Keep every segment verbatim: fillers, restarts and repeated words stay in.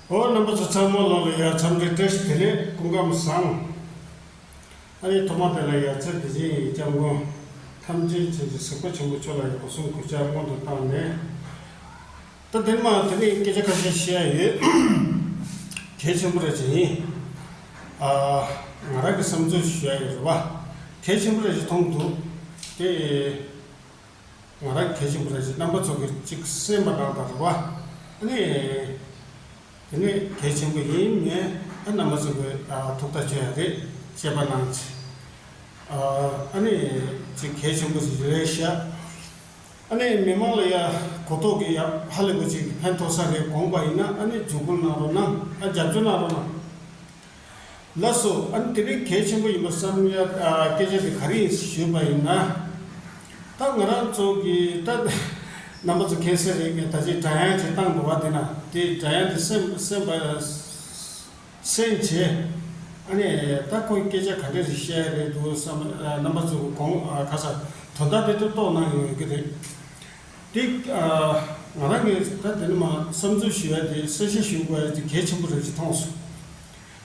ཨོ། རྣམ་པ་ཚོ་ཚང་མ་ལོ་ལ་ཡ་འཚམས་འདྲི་བཀྲ་ཤིས་བདེ་ལེགས། སྐུ་ཁམས་བཟང་། ཨ་ནི་ཐོག་མ་དེ་ལ་ཡ་ཚེ་འདི་ཕྱི་ཡི་སྐྱབས་མགོན་ཐམས་ཅད་མཁྱེན་ཅིང་གཟིགས་པ་ཆེན་པོ་མཆོག་ལ་ཡ་སྒོ་གསུམ་གུས་ཕྱག་སྔོན་དུ་བཏང་ནས། ད་དེ་མ་དེ་ནས་སྐད་ཆ་ཁ་ཤས་བཤད་ཡ་ཡོད། གལ་ཆེན་པོ་རེད་ཅེས་ཡིན། ཨ། ང་རང་གི་བསམ་ཚུལ་ཞུ་ཡ་ཡོད་རེད་བ། གལ་ཆེན་པོ་རེད་ཅེས་མཐོང་འདུག་དེ། ང་རང་གལ་ཆེན་པོ་རེད་ཅེས་རྣམ་པ་ཚོ་གིས་ཅིག་གསན་པ་གནང་དང་རེད་བ། ཨ་ནི། དེ་ནས་གལ་ཆེན་པོ་ཡིན་ངས་ཨ་རྣམ་པ་ཚོ་གི་ཨ་ཐུགས་ཐག་གཅོད་ཡ་རེད། དཔྱད་པ་གནང་ཅིག་ཨ་ཨ་ནི་ཅིག་གལ་ཆེན་པོ་ཞིག་རེད་ཤག་ཨ་ནི་མི་མང་ལ་ཡ་གོ་རྟོགས་ཀྱི་ཡ་ཧ་ལས་པོ་ཅིག་ཕན་ཐོགས་ས་རེད། དགོངས་པ་ཡིན་ན་ཨ་ནི་འཇུག་སྐུལ་གནང་རོགས་གནང་། ཨ་རྒྱབ་སྐྱོར་གནང་རོགས་གནང་། ལགས་སོ། ཨ་ནི་དེ་རིང་གལ་ཆེན་པོ་ཡིན་པ་བསམ་ཡ་ཨ་སྐད་ཆ་དེ་ག་རེ་ཡིན་ཞུས་པ་ཡིན་ན། ད་ང་རང་ཚོ་གི་ད་རྣམ་པ་ཚོ་མཁྱེན་གསལ་རེད། ངས་ད་ཅི་སྒྲ་དབྱངས་ཅིག་བཏང་འདུག་བ། དེ་ན་དེ་སྒྲ་དབྱངས་དེ་སེམས་སེམས་པ་སེམས་བྱས། ཨ་ནི་ད་ཁོས་སྐད་ཆ་ག་འདྲ་ཞིག་བཤད་རེད་འདུག་བསམ། ཨ་རྣམ་པ་ཚོ་གི་དགོངས་ཨ་ཁ་ས་དོན་དག་དེ་ཚོ་རྟོགས་གནང་ཡོད་ཀྱི་རེད། དེ་ཨ་ང་རང་གི་ད་དེ་ནི་མ་བསམ་ཚུལ་ཞུ་ཡ་དེ་གསལ་བཤད་ཞུ་དགོས་ཡ་དེ་གལ་ཆེན་པོ་རེད་ཅེས་མཐོང་སོང་།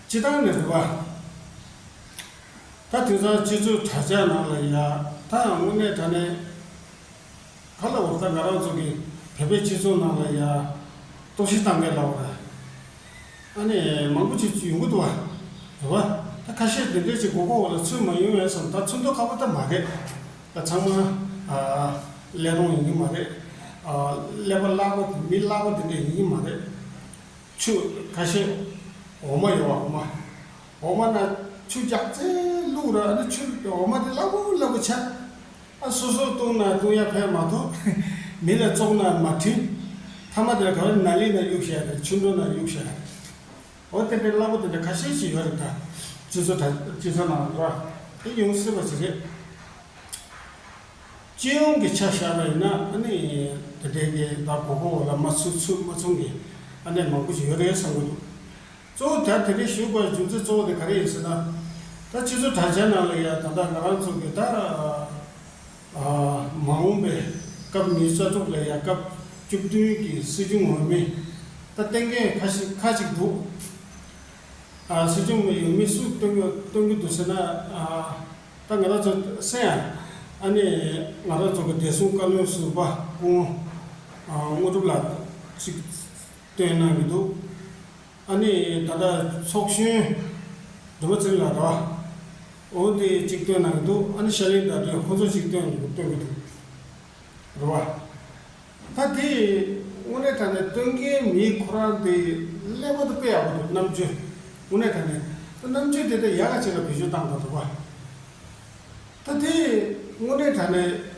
སྤྱི་བཏང་ནས་རེད་བ། ད་དེང་སང་སྤྱི་ཚོགས་དྲ་རྒྱ་ནང་ལ་ཡ་ད་དངོས་གནས་དྲང་གནས་ག་ལ་འོ་ད་ང་རང་ཚོ་གི་བོད་པའི་སྤྱི་ཚོགས་ནང་ལ་ཡ་གཏོར་བཤིག་བཏང་མཁན་ལ་འོ་ད་ཨ་ནི་མང་པོ་ཅིག་ཡོང་གི་འདུག་བ། རེད་བ། ད་ཁ་ཤས་དེ་འདྲས་ཅིག་མགོ་སྐོར་འོག་ལ་ཚུད་མ་ཡོང་ཡ་བསམ། ད་ཚུད་མདོག་ཁ་པོ་ད་མ་རེད། ད་ཚང་མ་ཨ་ཀླད་སྟོང་ཡིན་གྱི་མ་རེད། ཨ་ཀླད་པ་བརླག་པ་མི་བརླག་པ་དེ་འདྲས་ཡིན་གྱི་མ་རེད། ཆུ་ཁ་ཤས་འོ་མ་ཡོད་བ། འོ་མ། འོ་མ་ན་ཆུ་རྒྱག་ཙེ་བླུགས་ར། ཨ་ནི་ཆུ་འོ་མ་དེ་སླ་པོ་སླ་པོ་ཆགས། ཨ་སོ་སོར་བཏུང་ན་བཏུང་ཡ་ཕན་མ་ཐོགས། མི་ལ་བཙོང་ན་མ་བྲིན། ཐ་མ་དེར་ག་བ་ནཱ་ལི་ན་གཡུག་བཞག་རེད། ཆུ་འགྲོ་ན་གཡུག་བཞག་རེད། འོ་དེ་འདྲའི་སླ་པོ་དེ་འདྲ་ཁ་ཤས་ཤིག་ཡོད་རེད། ད་སྤྱི་ཚོགས་དང་སྤྱི་ཚོགས་ནང་ར་དེ་ཡོང་སྲིད་པ་ཞིག་རེད། སྤྱི་ཡོངས་ཀྱི་ཆ་བཞག་པ་ཡིན་ན་ཨ་ནི་དེ་འདྲའི་གི་ད་གོ་གོ་ལ་མ་ཚུད་ཚུད་མ་ཚུད་གི་ཨ་ནི་མང་པོ་ཞིག་ཡོད་རེད་བསམ་གི་འདུག་གཙོ་བོ་ད་དེ་རིང་ཞུ་དགོས་རྒྱུ་མཚན་གཙོ་བོ་དེ་ག་རེ་ཡིན་ཟེར་ན། ད་སྤྱི་ཚོགས་དྲ་རྒྱ་ནང་ལ་ཡ་ད་ལྟ་ང་རང་ཚོ་གི་ད་ཨ་མ་འོངས་པའི་སྐབས་ཉི་ཤུ་རྩ་དྲུག་ལ་ཡ་སྐབས་བཅུ་བདུན་གྱི་སྲིད་སྐྱོང་འོས་མི་ད་བསྟེན་མཁན་ཁ་ཤས་ཁ་ཅིག་འདུག་ཨ་སྲིད་སྐྱོང་འོས་མི་སུ་བསྟེན་གི་བསྟེན་གི་འདུག་ཟེར་ན། ཨ་ད་ང་རང་ཚོ་སེ་ཡ་ཨ་ནི་ང་རང་ཚོ་གི་བདེ་སྲུང་བཀའ་བློན་ཟུར་པ་སྐུ་ངོ་ཨ་དངོས་གྲུབ་ལགས་ཅིག་བསྟེན་གནང་གི་འདུག་ཨ་ནི་ད་ལྟ་ཚོགས་གཞོན་སྒྲོལ་མ་ཚེ་རིང་ལགས་རེད་བ། འོ་དེ་གཅིག་བཏོན་གནང་གི་འདུག་ཨ་ནི་ཤར་གླིང་ཟླ་སྒྲོན་ཁོང་ཚོ་གཅིག་བཏོན་གི་འདུག་བཏོན་གི་འདུག་རེད་བ། ད་དེ་དངོས་གནས་དྲང་གནས་བཏོན་མཁན་མི་ཁོ་རང་དེ་ཀླད་པ་དེ་དཔེ་ཡག་པོ་འདུག་རྣམ་དཔྱོད། དངོས་གནས་དྲང་གནས་ད་རྣམ་དཔྱོད་དེ་ད་ཡག་ག་ཅིག་ལ་བེད་སྤྱོད་བཏང་དགོས་འདུག་བ། ད་དེ་དངོས་གནས་དྲང་གནས།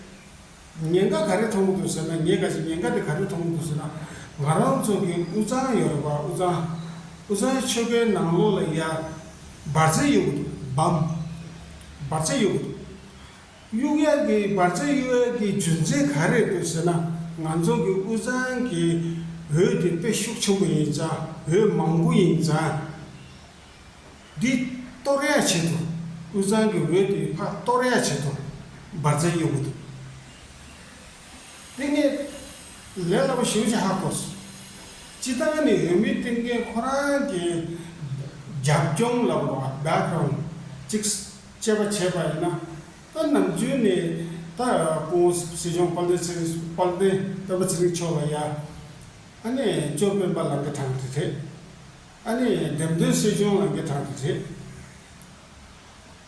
ཉེན་ཁ་ག་རེ་མཐོང་གི་འདུག་ཟེར་ན། ཉེན་ཁ་ཞིག་ཉེན་ཁ་དེ་ག་རེ་མཐོང་གི་འདུག་ཟེར་ན། ང་རང་ཚོ་གི་དབུས་གཙང་ཡོད་རེད་པ། དབུས་གཙང་། དབུས་གཙང་ཆོལ་ཁའི་ནང་ལོགས་ལ་ཡ་འབར་རྫས་ཡོད་གི་འདུག་བམ། འབར་རྫས་ཡོད་གི་འདུག་གཡུག་ཡ་གི་འབར་རྫས་གཡུག་ཡ་གི་རྒྱུ་མཚན་ག་རེ་འདུག་ཟེར་ན། ང་ཚོ་གི་དབུས་གཙང་གི་འོད་དེ་དཔེ་ཤུགས་ཆེན་པོ་ཡིན་ཙང་། འོད་མང་པོ་ཡིན་ཙང་། འདི་གཏོར་ཡ་ཆེད་དུ། དབུས་གཙང་གི་འོད་དེ་ཕར་གཏོར་ཡ་ཆེད་དུ་འབར་རྫས་གཡུག་གི་འདུག་དེ་ངས་ལས་སླ་པོ་ཞེ་པོ་ཅིག་ཧ་གོ་སོང་། སྤྱི་བཏང་ནས་འོས་མི་བསྟེན་མཁན་ཁོ་རང་གི་རྒྱབ་ལྗོངས་ལ་བ་བེག་གྷ་རའུན་ཌ་ཅིག་དཔྱད་པ་བྱས་པ་ཡིན་ན། ད་ནམ་རྒྱུན་ནས་ད་སྐུ་ངོ་སྲིད་སྐྱོང་དཔལ་ལྡན་ཚེ་རིང་། དཔལ་ལྡན་སྤེན་པ་ཚེ་རིང་མཆོག་ལ་ཡ། ཨ་ནི་ཅོ་སྤེན་པ་ལང་ཀའི་དྲང་དེ་རེད། ཨ་ནི་འདེམས་ཐོན་སྲིད་སྐྱོང་ལང་ཀའི་དྲང་དེ་རེད།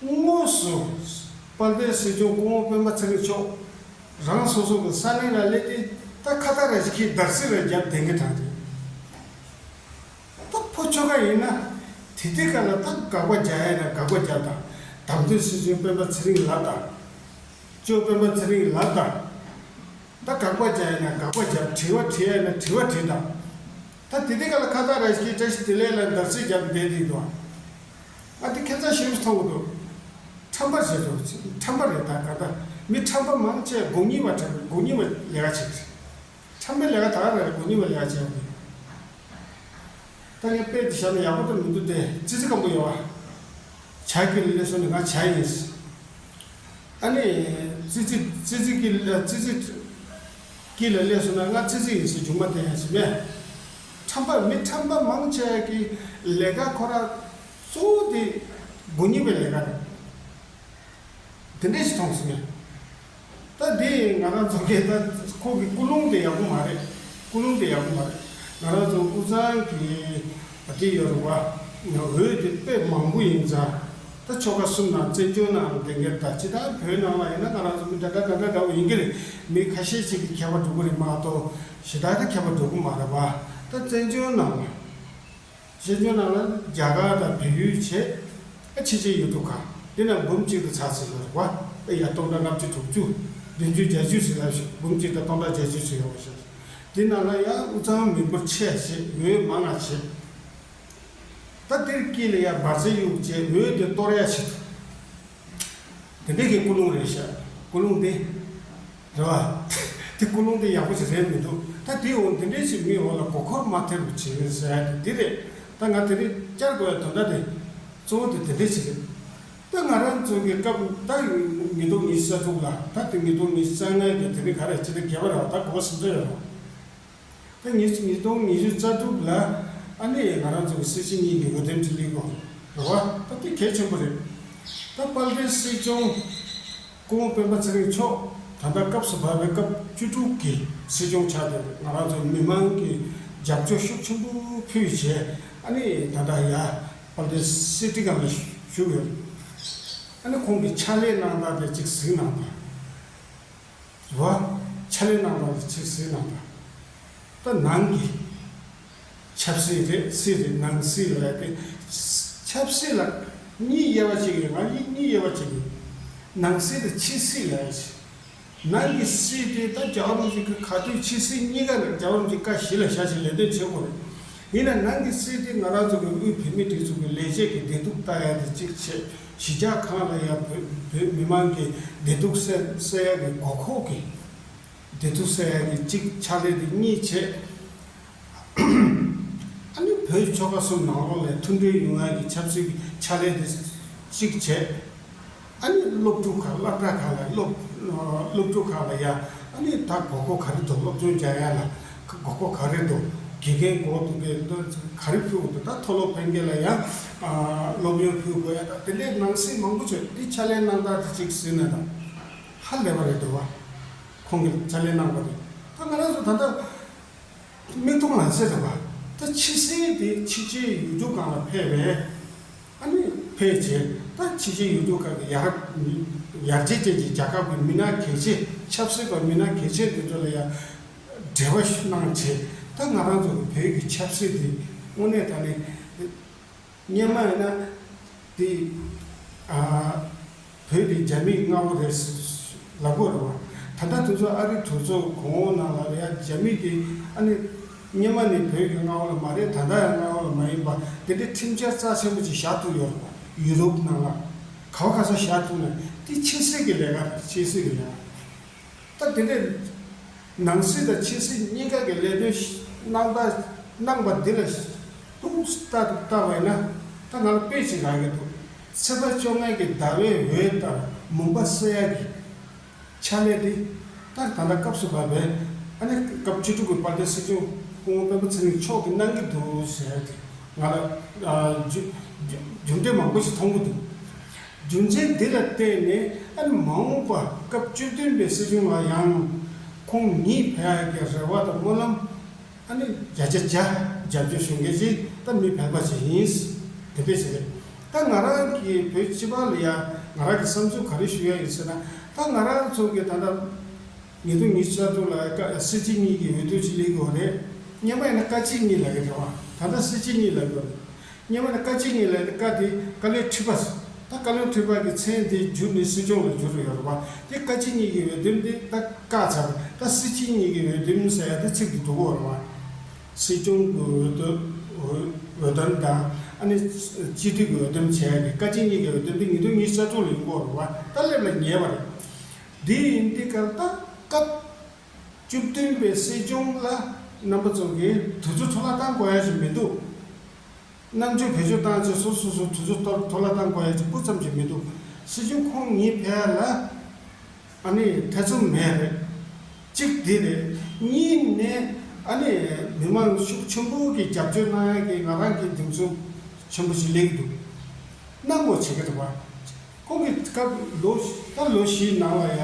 དངོས་སུ་དཔལ་ལྡན་སྲིད་སྐྱོང་སྐུ་ངོ་སྤེན་པ་ཚེ་རིང་མཆོག་རང་སོ་སོ་གི་ས་གནས་ལ་སླེབས་ཏེ། ད་ཁ་བཏགས་ར་ཅིག་གིས་རྡར་སིལ་ར་བརྒྱབ་བསྡད་མཁན་དྲང་དེ། ད་ཕོ་ཁྱོ་ག་ཡིན་ན་དེ་དུས་སྐབས་ལ་ད་དགག་པ་རྒྱག་ཡ་ན་དགག་པ་རྒྱག་དང་། འདེམས་ཐོན་སྲིད་སྐྱོང་སྤེན་པ་ཚེ་རིང་ལབ་དང་། ཅོ་སྤེན་པ་ཚེ་རིང་ལབ་དང་། ད་དགག་པ་རྒྱག་ཡ་ན་དགག་པ་རྒྱབ། དྲི་བ་དྲི་ཡ་ན་དྲི་བ་དྲིས་དང་། ད་དེ་དུས་སྐབས་ལ་ཁ་བཏགས་ར་ཅིག་གིས་བཀྲ་ཤིས་བདེ་ལེགས་ལ་རྡར་སིལ་བརྒྱབ་བསྡད་དེ་འདུག་ཨ་དེ་ཁྱད་མཚར་ཞེ་པོ་མཐོང་གི་འདུག་ཁྲམ་པ་བྱེད་འགྲོ། ཁྲམ་པ་རེད། ད་ག་ད་མི་ཁྲམ་པ་མང་ཆེ་མགོ་རྙིང་བ་ཁྲམ་པ། མགོ་རྙིང་བ་ལས་ཀ་བྱེད་ཀྱི་རེད། ཁྲམ་པའི་ལས་ཀ་ད་ག་རང་རེད། མགོ་རྙིང་བ་ལས་ཀ་བྱེད་ཡོང་གི། ད་ངས་དཔེ་དེ་བཞག་ན་ཡག་པོ་ད་མི་འདུག་སྟེ། ཙི་ཙི་སྐམ་པོ་ཡོད་བ། བྱ་རྒྱུད་ལ་སླེབས་སོང་ནས་ང་བྱ་ཡིན་ཟེར། ཨ་ནི་ཙི་ཙི་ཙི་ཙི་སྐྱིད་ལ་ཙི་ཙི་སྐྱིད་ལ་སླེབས་སོང་ན་ང་ཙི་ཙི་ཡིན་ཟེར་མཇུག་མ་བསྟན་ཡ་ཞིག་མེད། ཁྲམ་པ་མི་ཁྲམ་པ་མང་ཆེ་གི་ལས་ཀ་ཁོ་ར་གཙོ་བོ་དེ་མགོ་རྙོག་པའི་ལས་ཀ་རེད། དེ་འདྲས་ཞིག་མཐོང་སོང་ངས། ད་འདི་ང་རང་ཚོ་གི་ད་ཁོ་གི་ཀུན་སློང་དེ་ཡག་པོ་མ་རེད། ཀུན་སློང་དེ་ཡག་པོ་མ་རེད། ང་རང་ཚོ་དབུས་གཙང་གི་དེ་ཡོད་རེད་བ། འོས་དེ་དཔེ་མང་པོ་ཡིན་ཙང་། ད་ཆོལ་ཁ་གསུམ་ནང་བཙན་བྱོལ་ནང་ལ་བསྡད་མཁན་ད་ཅི་ད་བོད་ནང་ལ་ཡིན་ན་ང་རང་ཚོ་མི་འདྲ་འདྲ་འདྲ་འདྲ་འདྲ་བོ་ཡིན་གྱི་རེད། མི་ཁ་ཤས་ཅིག་གི་ཁྱད་པར་འགྲོ་གི་རེད་མ་གཏོགས་ཞེ་དྲག་ད་ཁྱད་པར་འགྲོ་གི་མ་རེད་བ། ད་བཙན་བྱོལ་ནང་ལ། བཙན་བྱོལ་ནང་ལ་རྒྱ་གར་དང་བལ་ཡུལ་བྱས། ཨ་ཕྱི་རྒྱལ་ཡུལ་གྲུ་ཁག་དེ་ནང་འབུམ་གཅིག་ཏུ་ཚར་ཚར་ཡོད་རེད་བ། ཨ་ཡ་སྟོང་ཕྲག་ལྔ་བཅུ་དྲུག་ཅུ་བདུན་ཅུ་བརྒྱད་ཅུ་ཟེར་ལབ་ཞིག་འབུམ་གཅིག་དང་སྟོང་ཕྲག་བརྒྱད་ཅུ་ཟེར་ཡོད་པ་ཞིག་དེ་ནང་ལ་ཡང་དབུས་གཙང་མི་འབོར་ཆེ་བྱས་འོས་མང་ང་བྱས། ད་དེར་དཀྱིལ་ལ་ཡང་འབར་རྫས་གཡུག་བྱས་འོས་དེ་གཏོར་ཡ་བྱེད་ཐུབ། དེ་འདྲའི་གི་ཀུན་སློང་རེད་ཤག་ཀུན་སློང་དེ། རེད་བ། དེ་ཀུན་སློང་དེ་ཡག་པོ་ཞིག་རེད་མི་འདུག་ད་དེ་འོ་དེ་འདྲའི་ཞིག་མི་འོ་ལ་མགོ་འཁོར་མ་ཐེབས་པ་བྱེད་ཟེར་ཡ་དེ་དེ་རེད། ད་ང་དེ་རིང་བསྐྱར་དགོས་ཡ་དོན་དག་དེ། གཙོ་བོ་དེ་དེ་འདྲའི་ཞིག་རེད། ད་ང་རང་ཚོ་གི་སྐབས་ད་ཉིས་སྟོང་ཉི་ཤུ་རྩ་དྲུག་ལ་ད་དེ་ཉིས་སྟོང་ཉི་ཤུ་རྩ་ལྔ་གི་དེ་རིང་ག་རེ་བྱེད་དེ་རྒྱལ་བ་རེད་བ། ད་གོ་སུམ་ཚོད་ཡོད་རེད་བ། ད་ཉིས་ཉིས་སྟོང་ཉི་ཤུ་རྩ་དྲུག་ལ་ཨ་ནི་ང་རང་ཚོ་གི་སྲིད་སྤྱི་གཉིས་ཀྱི་འོས་འདེམས་ཅིག་སླེབས་ཀྱི་ཡོད་རེད་བ། ད་དེ་གལ་ཆེན་པོ་རེད། ད་དཔལ་ལྡན་སྲིད་སྐྱོང་སྐུ་ངོ་སྤེན་པ་ཚེ་རིང་མཆོག་ད་ལྟ་སྐབས་སུ་བབས་པའི་སྐབས་བཅུ་དྲུག་གི་སྲིད་སྐྱོང་ཆགས་ཏེ་ང་རང་ཚོ་མི་མང་གི་རྒྱབ་སྐྱོར་ཤུགས་ཆེན་པོ་ཕུལ་བྱས་ཨ་ནི་ད་ལྟ་ཡ་དཔལ་ལྡན་སྲིད་ཁྲི་སྒང་ལ་བཞུགས་ཡོད། ཨ་ནི་ཁོང་གི་ཕྱག་ལས་གནང་སྟངས་དེ་ཅིག་གཟིགས་གནང་དང་། རེད་བ། ཕྱག་ལས་གནང་སྟངས་ལ་ཅིག་གཟིགས་གནང་དང་། ད་ནང་གི་ཆབ་སྲིད་རེད། སྲིད་རེད། ནང་སྲིད་ལ་དེ། ཆབ་སྲིད་ལ་གཉིས་དབྱེ་བ་ཕྱེ་གི་ཡོད། ང་གཉིས་དབྱེ་བ་ཕྱེ་གི་ཡོད། ནང་སྲིད་དང་ཕྱི་སྲིད་ལ་ཡ་ཕྱེ། ནང་གི་སྲིད་དེ་ད་རྒྱལ་བ་རིན་པོ་ཆེ་གི་ག་དུས་ཕྱི་སྲིད་གཉིས་ཀ་ལ་རྒྱལ་བ་རིན་པོ་ཆེ་བཀའ་གཞི་ལ་བཞག་བྱས་ལས་དོན་བྱེད་དགོས་རེད། ཡིན་ན་ནང་གི་སྲིད་དེ་ང་རང་ཚོ་གི་དབུས་བོད་མིའི་སྒྲིག་འཛུགས་ཀྱི་ལས་བྱེད་ཀྱི་བདེ་སྡུག་ལྟ་ཡ་དེ་གཅིག་བྱས། གཞིས་ཆགས་ཁག་ལ་ཡང་བོད་བོད་མི་མང་གི་བདེ་སྡུག་སེལ་སེལ་ཡ་གི་དགོས་མཁོ་གི་བདེ་སྡུག་སེལ་ཡ་གི་གཅིག་ཕྱག་ལས་དེ་གཉིས་བྱས། ཨ་ནི་བོད་ཆོལ་ཁ་གསུམ་ནང་ལོགས་ལ་མཐུན་སྒྲིལ་ཡོང་ཡ་གི་ཆབ་སྲིད་ཀྱི་ཕྱག་ལས་དེ་གཅིག་བྱས། ཨ་ནི་སློབ་ཕྲུག་ཁག་སློབ་གྲྭ་ཁག་ལ་སློབ་སློབ་ཕྲུག་ཁག་ལ་ཡ་ཨ་ནི་ད་དགོས་མཁོ་ག་རེ་འདུག་སློབ་སྦྱོང་སྦྱང་ཡ་ལ་དགོས་མཁོ་ག་རེ་འདུག་དགེ་རྒན་དགོས་འདུག་གས་འདུག་ག་རེ་ཕུལ་དགོས་འདུག་ད་མཐོ་སློབ་ཕན་སྐྱེད་ལ་ཡ་སློབ་ཡོན་ཕུལ་དགོས་ཡ་ད་དེ་འདྲའི་ནང་སྲིད་མང་པོ་བྱུང་། འདི་ཕྱག་ལས་གནང་སྟངས་དེ་གཅིག་ཟིན་ན་ད་ཧ་ལས་པ་རེད་འདུག་བ། ཁོང་གིས་ཕྱག་ལས་གནང་བ་རེད། ད་ང་རང་ཚོ་ད་ལྟ། མིག་མཐོང་ལག་ཟིན་རེད་བ། ད་ཕྱི་སྲིད་དེ་ཕྱི་རྒྱལ་ཡུལ་གྲུ་སྒང་ལ་ཕེབས་པས། ཨ་ནི་ཕེབས་རྗེས་ད་ཕྱི་རྒྱལ་ཡུལ་གྲུ་སྒང་གི་ཡར་ཡར་རྒྱས་ཅན་གྱི་རྒྱལ་ཁབ་ཀྱི་མི་སྣ་གལ་ཆེ་ཆབ་སྲིད་པ་མི་སྣ་གལ་ཆེ་དེ་ཚོ་ལ་ཡང་འབྲེལ་བ་ཞིག་གནང་བྱས། ད་ང་རང་ཚོ་གི་བོད་ཀྱི་ཆབ་སྲིད་དེ་དངོས་གནས་ད་ནི། སྔོན་མ་ཡིན་ན་དེ་ཨ་བོད་དེ་རྒྱ་མིའི་མངའ་འོག་རེད་ལབ་དགོས་རེད་བ། ད་ལྟ་དུས་ཚོད་ཨ་རི་གྲོས་ཚོགས་གོང་འོག་ནང་ལ་ཡ་རྒྱ་མི་དེ་ཨ་ནི་སྔོན་མ་ནས་བོད་ཀྱི་མངའ་འོག་ལ་མ་རེད། ད་ལྟ་ཡང་མངའ་འོག་ལ་མ་ཡིན་པ་དེ་འདྲའི་ཁྲིམས་འཆར་རྩ་ཆེན་པོ་ཅིག་བཞག་ཐུབ་ཡོད་རེད་བ། ཡུ་རོབ་ནང་ལ་ག་བ་ག་ས་བཞག་ཐུབ་ན་དེ་ཕྱི་སྲིད་ཀྱི་ལས་ཀ་རེད། ཕྱི་སྲིད་ཀྱི་ལས་ཀ། ད་དེ་འདྲའི་ནང་སྲིད་དང་ཕྱི་སྲིད་གཉིས་ཀ་གི་ལས་དོན་གནང་ད་གནང་པ་འདི་ལ་ཏུག་ལྟ་ལྟ་བས་ན་ད་ང་ལ་དཔེ་ཅིག་རག་གི་འདུག་ཚེས་པ་བཅོ་ལྔ་གི་ཟླ་བའི་འོད་ལྟར་མུན་པ་སེལ་ཡ་གི་ཕྱག་ལས་དེ་ད་ད་ལྟ་སྐབས་སུ་བབས་པའི་ཨ་ནི་སྐབས་བཅུ་དྲུག་གི་དཔལ་ལྡན་སྲིད་སྐྱོང་སྐུ་ངོ་སྤེན་པ་ཚེ་རིང་མཆོག་གིས་གནང་གི་འདུག་ཟེར་ཏེ་ང་ལ་རྒྱུ་རྒྱུ་འབྲས་མང་པོ་ཞིག་མཐོང་གི་འདུག་རྒྱུ་མཚན་འདི་ལ་བརྟེན་ནས་ཨ་ནི་མ་འོངས་པ་སྐབས་བཅུ་བདུན་པའི་སྲིད་སྐྱོང་ལ་ཡང་ཁོང་ཉིད་ཕེབས་ཡག་གི་རེ་བ་དང་སྨོན་ལམ་ཨ་ནི་བརྒྱ་ཆ་བརྒྱ་རྒྱབ་སྐྱོར་ཞུ་མཁན་ཅིག་ད་མི་ཕལ་པ་ཅིག་ཡིན། དེ་འདྲ་ཞིག་རེད། ད་ང་རང་གི་བོད་སྤྱི་པ་ལ་ཡང་ང་རང་གི་བསམ་ཚུལ་ག་རེ་ཞུ་ཡ་ཡིན་ཟེར་ན། ད་ང་རང་ཚོ་གི་ད་ལྟ་ཉིས་སྟོང་ཉི་ཤུ་རྩ་དྲུག་ལ་སྲིད་སྤྱི་གཉིས་ཀྱི་འོས་བསྡུ་ཅིག་སླེབས་ཀྱི་ཡོད་རེད། སྔོན་མ་ཡིན་ན་བཀའ་སྤྱི་གཉིས་ལབ་ཀྱི་རེད་བ། ད་ལྟ་སྲིད་སྤྱི་གཉིས་ལབ་ཀྱི་ཡོད་རེད། སྔོན་མ་ནས་བཀའ་སྤྱི་གཉིས་ལབ་ནས་བཀའ་དེ་བཀའ་བློན་ཁྲི་པ་ཟེར། ད་བཀའ་བློན་ཁྲི་པ་གི་མཚན་དེ་བསྒྱུར་ནས་སྲིད་སྐྱོང་ལ་བསྒྱུར་ཡོད་རེད་བ། དེ་བཀའ་སྤྱི་གཉིས་ཀྱི་འོས་འདེམས་དེ་ད་བཀག་ཚར། ད་སྲིད་སྤྱི་གཉིས་ཀྱི་འོས་འདེམས་ཟེར་ཡ་དེ་ཚིག་དེ་འདུག་གོ་རེད་བ། སྲིད་སྐྱོང་གི་འོས་འདེམས་འོས་འོས་འདེམས་དང་ཨ་ནི་སྤྱི་འཐུས་ཀྱི་འོས་འདེམས་བྱས་ཡ་གི་བཀའ་སྤྱི་གཉིས་ཀྱི་འོས་འདེམས་དེ་ཉིས་སྟོང་ཉི་ཤུ་རྩ་དྲུག་ལ་ཡིན་གོ་རེད་བ། ད་སླེབས་ལ་ཉེ་བ་རེད། དེ་ཡིན་དུས་སྐབས་ད་སྐབས་བཅུ་བདུན་པའི་སྲིད་སྐྱོང་ལ་རྣམ་པ་ཚོ་གིས་དུས་ཚོད་འཕྲོ་བརླག་བཏང་དགོས་ཡ་ཞིག་མི་འདུག་རྣམ་དཔྱོད་བེད་སྤྱོད་བཏང་བྱས་སོ་སོ་སོ་དུས་ཚོད་འཕྲོ་བརླག་བཏང་དགོས་ཡ་ཅིག་སྤུ་ཙམ་ཅིག་མི་འདུག་སྲིད་སྐྱོང་ཁོང་ཉིད་ཕེབས་ཡ་ལ་ཨ་ནི་ཐེ་ཚོམ་མེད་རེད། གཅིག་འདི་རེད། གཉིས་ནས་ ཨ་ནི་མི་མང་ཤུགས་ཆེན་པོ་གིས་རྒྱབ་སྐྱོར་གནང་ཡ་གི་ང་རང་གི་འདེམས་ཚོགས་ཆེན་པོ་ཞིག་སླེབས་ཀྱི་འདུག་གནང་དགོས་བྱེད་ཀྱི་འདུག་པ། ཁོང་གི་སྐབས་ལོ་ད་ལོ་བཞིའི་ནང་ལ་ཡ་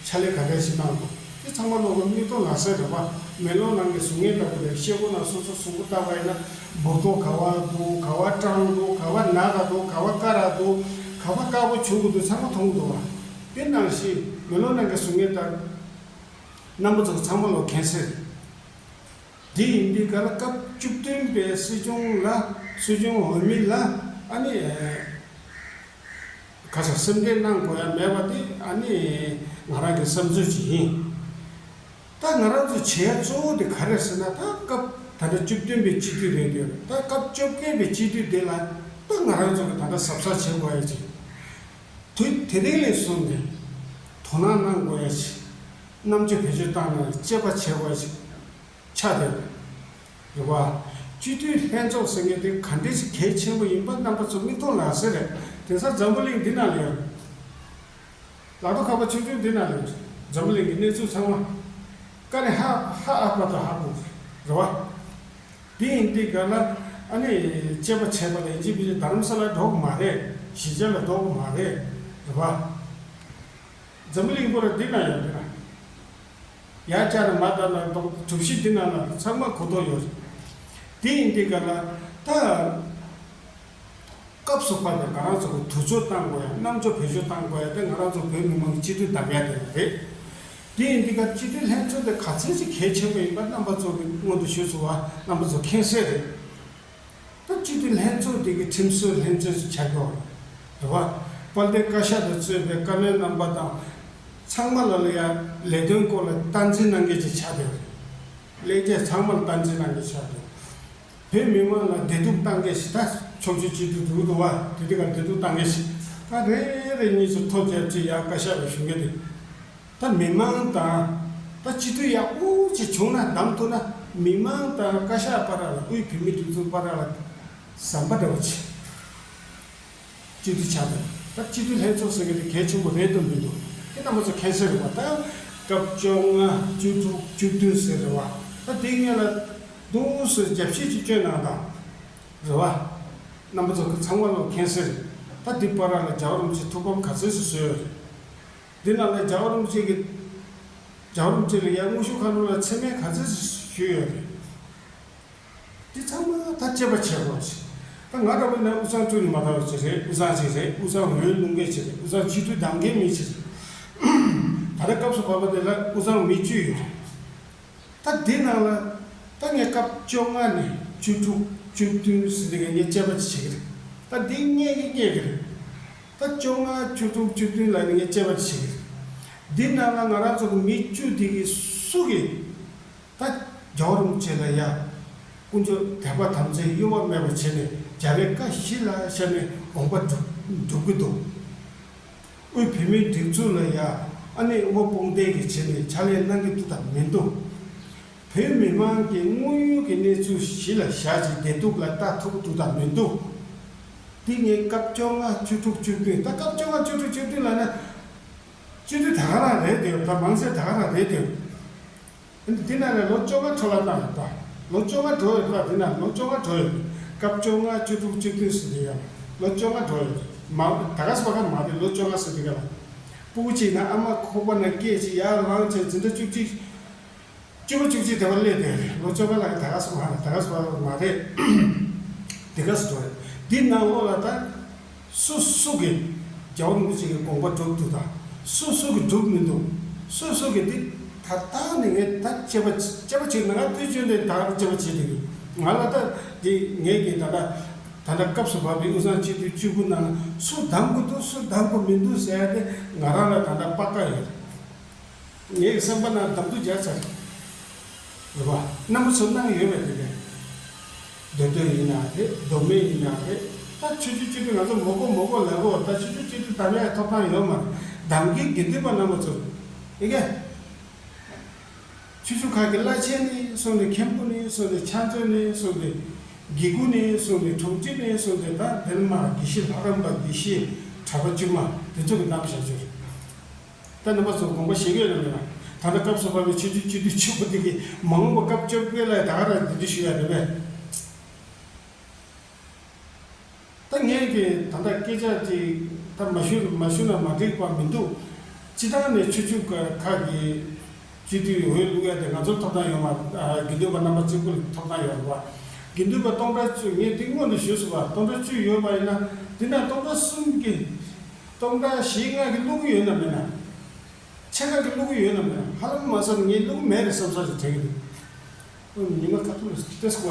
ཕྱག་ལས་ག་འདྲ་ཞིག་གནང་འདུག་དེ་ཚང་མ་ལོག་གི་མིག་ཐོག་ལ་གསལ་རེད་པ། མེ་ལོང་ནང་གི་གཟུགས་བརྙན་ལྟ་བུ་རེད། ཤེལ་སྒོ་ནང་སོ་སོ་གཟུགས་པོ་བལྟ་བ་ཡིན་ན་འབུར་ཏོག་ག་བ་འདུག་ག་བ་སྐྲངས་འདུག་ག་བ་ན་ག་འདུག་ག་བ་དཀར་ར་འདུག་ག་བ་དཀར་པོ་བྱུང་གི་འདུག་ཚང་མ་མཐོང་གི་འདུག་པ། དེ་ནང་བཞིན་མེ་ལོང་ནང་གི་གཟུགས་བརྙན་ལྟར་རྣམ་པ་ཚོ་ཚང་མ་ལོག་མཁྱེན་གསལ་རེད། འདི་ཡིན་དུས་ག་ལ་སྐབས་བཅུ་བདུན་པའི་སྲིད་སྐྱོང་ལ་སྲིད་སྐྱོང་འོས་མི་ལ་ཨ་ནི་ཁ་ས་སེམས་ཁྲལ་གནང་དགོས་ཡ་མེད་པ་དེ་ཨ་ནི་ང་རང་གི་བསམ་ཚུལ་ཅིག་ཡིན། ད་ང་རང་ཚོ་བྱེད་ཡ་གཙོ་བོ་དེ་ག་རེ་ཟེར་ན། ད་སྐབས་ད་ལྟ་བཅུ་བདུན་པའི་སྤྱི་འཐུས་རེད་དེ། ད་སྐབས་བཅོ་བརྒྱད་པའི་སྤྱི་འཐུས་དེ་ལ་ད་ང་རང་ཚོ་གི་ད་ལྟ་གཟབ་གཟབ་བྱེད་དགོས་ཡ་ཅིག་དུས་དེ་རིང་ལས་བཟུང་ནས་དོ་སྣང་གནང་དགོས་ཡ་ཅིག་རྣམ་དཔྱོད་བེད་སྤྱོད་བཏང་ནས་དཔྱད་པ་བྱེད་དགོས་ཡ་ཅིག་ཆགས་བསྡད་ཡོད་རེད་བ། སྤྱི་འཐུས་ལྷན་ཚོགས་ཟེར་མཁན་དེ་ག་འདྲ་ཞིག་གལ་ཆེན་པོ་ཡིན་པ་རྣམ་པ་ཚོ་མིག་མཐོང་ལག་ཟེར་རེད། དེང་སང་འཛམ་བུ་གླིང་འདི་ནང་ལ་ཡོད་རེད། ལག་ཐོག་ཁ་པར་ཆུང་ཆུང་འདི་ནང་ལ་ཡོད་རེད། འཛམ་བུ་གླིང་གི་གནས་ཚུལ་ཚང་མ་ཀ་ནས་ཧ་ཧ་ཨ་པ་དང་ཧ་གོ་རེད་བ། དེ་ཡིན་དུས་ག་ལ་ཨ་ནི་དཔྱད་པ་བྱས་པ་ལ་ཡིན་གཅིག་མིན་གཅིག་རྡ་རམ་ས་ལར་འགྲོ་གི་མ་རེད། གཞིས་ཆགས་ལ་འགྲོ་གི་མ་རེད། རེད་བ། འཛམ་བུ་གླིང་པོ་ར་འདི་ན་ཡོད་འདི་ན། ཡར་བཅར་ནས་མར་བལྟས་ན་གྲུ་བཞི་འདི་ན་ན་ཚང་མ་གོ་ཐོས་ཡོད་རེད། དེ་ཡིན་དུས་ག་ལ་ད་སྐབས་སུ་བབས་པའི་ང་རང་ཚོ་གི་དུས་ཚོད་བཏང་དགོས་ཡ། རྣམ་དཔྱོད་བེད་སྤྱོད་བཏང་དགོས་ཡ་དེ་ང་རང་ཚོ་བོད་མི་མང་གི་སྤྱི་འཐུས་བདམས་ཡ་དེ་རེད། དེ་ཡིན་དུས་ག་སྤྱི་འཐུས་ལྷན་ཚོགས་དེ་ག་ཚད་ཅིག་གལ་ཆེན་པོ་ཡིན་པ་རྣམ་པ་ཚོ་གི་སྔོན་དུ་ཞུས་སོང་བ་རྣམ་པ་ཚོ་མཁྱེན་གསལ་རེད། ད་སྤྱི་འཐུས་ལྷན་ཚོགས་དེ་གི་ཁྲིམས་བཟོའི་ལྷན་ཚོགས་སུ་ཆགས་ཀྱི་ཡོད་རེད་བ། དཔལ་ལྡན་བཀའ་ཤག་དང་གཙོས་པའི་བཀའ་བློན་རྣམ་པ་དང་ཚང་མ་ལ་ལ་ཡ་ལས་དོན་སྐོར་ལ་སྟངས་འཛིན་གནང་མཁན་ཅིག་ཆགས་བསྡད་ཡོད་རེད། ལས་བྱེད་ཚང་མ་ལ་སྟངས་འཛིན་གནང་མཁན་ཆགས་བསྡད་ཡོད་རེད། བོད་མི་མང་ལ་བདེ་སྡུག་བཏང་མཁན་ཞིག་ད་ཕྱོགས་བཞི་སྤྱི་འཐུས་འདུག་འདུག་བ། དེ་དེ་ག་བདེ་སྡུག་བཏང་མཁན་ཞིག་ད་རེ་རེ་གཉིས་སུ་ཐོ་རྒྱབ་ཅིག་ཡ་བཀའ་ཤག་ལ་ཞུ་མཁན་དེ། ད་མི་མང་དང་ད་སྤྱི་འཐུས་ཡག་པོ་ཅིག་བྱུང་ན་བདམས་ཐུབ་ན་མི་མང་དང་བཀའ་ཤག་བར་ལ་དབུས་བོད་མིའི་སྒྲིག་འཛུགས་བར་ལ་ཟམ་པ་འདྲ་བོ་ཅིག་སྤྱི་འཐུས་ཆགས་འདུག་ད་སྤྱི་འཐུས་ལྷན་ཚོགས་ཟེར་མཁན་དེ་གལ་ཆེན་པོ་རེད་དམ་མི་འདུག་དེ་རྣམ་པ་ཚོ་མཁྱེན་གསལ་རེད་བ། ད་སྐབས་བཅོ་ལྔ་བཅུ་དྲུག་བཅུ་བདུན་ཟེར་རེད་བ། ད་དེ་སྔོན་ལ་འདུག་སེ་རྒྱབ་བཤིག་ཅིག་བསྐྱོན་གནང་དང་རེད་བ། རྣམ་པ་ཚོ་གི་ཚང་མ་ལ་མཁྱེན་གསལ་རེད། ད་འདི་བར་ལ་རྒྱལ་བ་རིན་པོ་ཆེ་ཐུགས་ཕམ་ག་ཚོད་ཅིག་བཟོས་ཡོད་རེད། འདི་ནང་ལ་རྒྱལ་བ་རིན་པོ་ཆེ་གི་རྒྱལ་བ་རིན་པོ་ཆེ་ལ་ཡང་དངོས་ཤུགས་མཁའ་འགྲོ་ལ་མཚན་སྨད་ག་ཚོད་ཞུས་ཡོད་རེད། འདི་ཚང་མ་ད་དཔྱད་པ་བྱེད་དགོས་ཞིག་ད་ང་འདྲ་བོ་ནས་དབུས་གཙང་བཅུ་ནས་མ་དར་བ་ཅིག་རེད། དབུས་གཙང་ཅིག་རེད། དབུས་གཙང་འོས་བླུག་མཁན་ཅིག་རེད། དབུས་གཙང་སྤྱི་འཐུས་བདམས་མཁན་མི་ཅིག་རེད། ད་ལྟ་སྐབས་སུ་བབས་པ་དེ་ལ་དབུས་གཙང་མི་བཅུ་ཡོད་རེད། ད་འདི་ནང་ལ་ད་ངས་སྐབས་བཅོ་ལྔ་ནས་བཅུ་དྲུག་བཅུ་བདུན་ཟེར་དེ་ག་ངས་དཔྱད་པ་ཅིག་བྱེད་ཀྱི་རེད། ད་འདི་རྙེད་ཀྱི་རྙེད་ཀྱི་རེད། ད་བཅོ་ལྔ་བཅུ་དྲུག་བཅུ་བདུན་ལ་ནི་ངས་དཔྱད་པ་ཅིག་བྱེད་ཀྱི་རེད། འདི་ནང་ལ་ང་རང་ཚོ་གི་མི་བཅུ་འདི་གི་སུ་གི་ད་རྒྱལ་བ་རིན་པོ་ཆེ་ལ་ཡ་དཀོན་མཆོག་དད་པ་དམ་བཅའི་གཡོ་བ་མེད་པ་བྱས་ནས་རྒྱལ་བའི་བཀའ་གཞི་ལ་བཞག་ནས་དགོངས་པ་སྒྲུབ་སྒྲུབ་ཀྱི་འདུག་དབུས་བོད་མིའི་སྒྲིག་འཛུགས་ལ་ཡ་ཨ་ནེ་དབུ་མ་དཔུང་སྡེ་གི་བྱས་ནས་ཕྱག་ལས་གནང་གི་འདུག་དང་མི་འདུག་བོད་མི་མང་གི་དངོས་ཡོད་ཀྱི་གནས་ཚུལ་གཞི་ལ་བཞག་ཅིག་བདེ་སྡུག་ལ་ལྟ་ཐུབ་ཀྱི་འདུག་དང་མི་འདུག་འདི་ངས་སྐབས་བཅོ་ལྔ་བཅུ་དྲུག་བཅུ་བདུན། ད་སྐབས་བཅོ་ལྔ་བཅུ་དྲུག་བཅུ་བདུན་ལ་ན་སྤྱི་འཐུས་ད་ག་རང་རེད་དེ། ད་མང་ཚད་ད་ག་རང་རེད་དེ། འདི་ན་ལས་ལོ་བཅོ་ལྔ་འཕྲོ་བརླག་བཏང་ཡོད་པ། ལོ་བཅོ་ལྔ་འགྲོ་ཡོད་པ། འདི་ན་ལོ་བཅོ་ལྔ་འགྲོ་ཡོད་པ། སྐབས་བཅོ་ལྔ་བཅུ་དྲུག་བཅུ་བདུན་ཟེར་དེ་ཡང་ལོ་བཅོ་ལྔ་འགྲོ་ཡོད་པ། མ་ད་ག་སེ་བ་ག་མ་རེད། ལོ་བཅོ་ལྔ་ཟེར་དེ་ག་ལ་སྤུ་གུ་གཅིག་ན་ཨ་མ་ཁོག་པ་ན་སྐད་ཅིག་ཡར་ལངས་བྱས་འཛིན་གྲྭ་བཅུ་གཅིག་བཅུ་པ་བཅུ་གཅིག་དེ་བ་སླེབས་དེ་རེད། ལོ་བཅོ་ལྔ་ལ་ད་ག་སེ་མ་རེད། ད་ག་སེ་བ་མ་རེད། དེ་ག་སེ་འགྲོ་རེད། འདི་ནང་ལོགས་ལ་ད། སུ་སུ་གིས་རྒྱལ་བ་རིན་པོ་ཆེ་གི་དགོངས་པ་སྒྲུབ་ཐུབ་དང་། སུ་སུ་གིས་སྒྲུབ་མི་འདུག་སུ་སུ་གིས་འདི་ད་ལྟ་ནས་ངས་ད་དཔྱད་པ་དཔྱད་པ་བྱེད་ན། ང་དུས་རྒྱུན་དུ་ད་དཔྱད་པ་བྱེད་དེ་གི་ང་ལ་ད་འདི་ངས་ཀྱི་ད་ལྟ་ད་ལྟ་སྐབས་སུ་བབས་པའི་དབུས་གཙང་སྤྱི་འཐུས་བཅུ་དགུ་ནང་སུ་བདམས་དགོས་འདུག་སུ་བདམས་དགོས་མི་འདུག་ཟེར་ཡ་དེ་ང་རང་ལ་ད་ལྟ་དཔའ་བཀའ་ཡོད། ངའི་བསམ་པ་ན་བདམས་ཐུབ་རྒྱག་ཚར་རེད་བ། རྣམ་པ་ཚོ་གནང་ཡོད་པས་དེ་གས། མདོ་སྟོད་ཡིན་ན་རེད། མདོ་སྨད་ཡིན་ན་རེད། ད་ཆོས་བརྒྱུད་སྤྱི་འཐུས་ང་ཚོ་མོ་གོ་མོ་གོ་ལ་གོ། ད་ཆོས་བརྒྱུད་སྤྱི་འཐུས་བདམས་ཡག་ཐོབ་ཐང་ཡོད་མ་རེད། གདམ་གའི་དགེ་འདུན་པ་རྣམ་པ་ཚོ་དེ་གས། ཆོས་བརྒྱུད་ཁག་གི་བླ་ཆེན་ནས་བཟུང་ནས་མཁན་པོ་ནས་བཟུང་ནས་ཕྱག་མཛོད་ནས་བཟུང་ནས་དགེ་བསྐོས་ནས་བཟུང་ནས་དྲུང་ཆེ་ནས་བཟུང་ནས་ད་འདན་མ་དགེ་བཤེས་ལྷ་རམས་པ་དགེ་བཤེས་གྲྭ་པ་དཀྱུས་མ་དེ་ཚོ་གི་བདམས་བཞག་རྒྱུ་རེད། ད་རྣམ་པ་ཚོ་དགོངས་པ་བཞེས་ཀྱི་ཡོད་ན་མེད་ན། ད་ལྟ་སྐབས་སུ་བབས་པའི་ཆོས་བརྒྱུད་སྤྱི་འཐུས་ཆེན་པོ་དེ་གིས་མ་འོངས་པ་སྐབས་བཅོ་བརྒྱད་ལ་ད་ག་རང་འདི་འདྲ་ཞུ་ཡ་རེད་པས། ད་ངས་ཀྱི་ད་ལྟ་སྐད་ཆ་ཅིག་ད་མ་ཞུ་མ་ཞུ་ན་མ་འགྲིག་པ་མི་འདུག་སྤྱི་བཏང་ནས་ཆོས་བརྒྱུད་ཁག་གི་སྤྱི་འཐུས་འོས་བླུག་ཡ་དེ་ང་ཚོར་ཐོབ་ཐང་ཡོད་མ་རེད། དགེ་འདུན་པ་རྣམ་པ་གཅིག་པུ་ལ་ཐོབ་ཐང་ཡོད་རེད་པ། དགེ་འདུན་པ་སྟོང་ཕྲག་བཅུ། ངས་དེ་སྔོན་དུ་ཞུས་སོང་བ། སྟོང་ཕྲག་བཅུ་ཡོད་པ་ཡིན་ན་དེ་ན་སྟོང་ཕྲག་གསུམ་གྱི་སྟོང་ཕྲག་བཞི་ལྔ་གི་བླུག་གི་ཡོད་ན་མེད་ན། ཕྱེད་ཀ་གི་བླུག་གི་ཡོད་ན་མེད་ན། ཧ་ལམ་མ་ཟ་ནས་ངས་བླུག་མེད་རེད་བསམ་ས་ཞིག་དྲན་གྱི་འདུག་ཉི་མ་ཁ་ཐུག་ལ་ཏེས་ཀོ་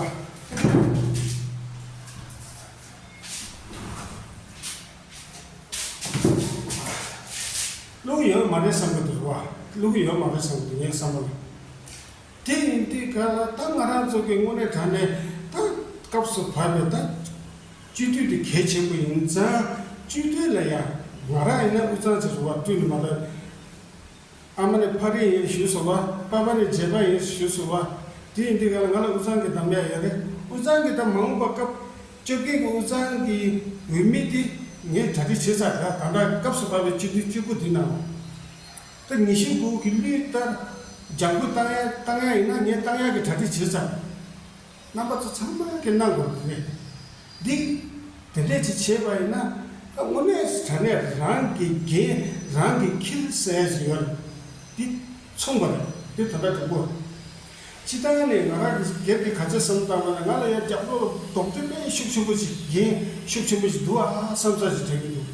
བླུག་ཡོད་མ་རེད་བསམ་གྱི་འདུག་བ། བླུག་ཡོད་མ་རེད་བསམ་གྱི་འདུག་ངའི་བསམ་པ་ལ། དེ་ཡིན་དུས་ག་ལ་ད་ང་རང་ཚོ་གི་དངོས་གནས་དྲང་གནས་ད་སྐབས་སུ་བབས་པའི་ད་སྤྱི་འཐུས་དེ་གལ་ཆེན་པོ་ཡིན་ཙང་། སྤྱི་འཐུས་ལ་ཡང་ང་རང་ཡིན་ན་དབུས་གཙང་ཅིག་རུ་བ་བསྐྲུན་ནས་མ་རེད། ཨ་མ་ནི་ཕ་རི་ཡིན་ཞུས་སོང་བ། པ་ཕ་ནི་རྗེས་མ་ཡིན་ཞུས་སོང་བ། དེ་ཡིན་དུས་ག་ལ་ང་ལ་དབུས་གཙང་གི་འདམ་ཡ་ཡོད་རེད། དབུས་གཙང་གི་ད་མ་འོངས་པ་སྐབས་བཅོ་བརྒྱད་ཀྱི་དབུས་གཙང་གི་འོས་མི་དེ་ངས་གྲ་སྒྲིག་བྱས་ཚར་རེད། ད་ལྟ་སྐབས་སུ་བབས་པའི་སྤྱི་འཐུས་བཅུ་དགུ་དེ་ནང་ད་ཉི་ཤུ་དགུ་གི་ལུས་ལྟར་ལྗང་ཁུ་བཏང་ཡ་བཏང་ཡ་ཡིན་ན་ངས་བཏང་ཡ་གི་གྲ་སྒྲིག་བྱས་ཚར། རྣམ་པ་ཚོ་ཚང་མ་གི་གནང་དགོས་རེད། འདི་དེ་འདྲས་ཅིག་བྱས་པ་ཡིན་ན་ད་དངོས་གནས་དྲང་གནས་རང་གི་འགན་རང་གི་འཁྱེར་ཟེར་ཞིག་ཡོད་རེད། འདི་མཚུངས་པ་རེད། འདི་ད་ལྟ་དྲང་པོ་རེད། སྤྱི་བཏང་ནས་ང་རང་གི་སྒེར་གྱི་ག་ཚོད་བསམ་བཏང་བ་ན་ང་ལ་ཡང་རྒྱབ་ལོགས་ལ་རྡོག་རྡོག་དཔེ་ཤུགས་ཆེན་པོ་ཞིག་འགན་ཤུགས་ཆེན་པོ་ཞིག་འདུག་ཨ་བསམ་ས་ཞིག་དྲན་གྱི་འདུག་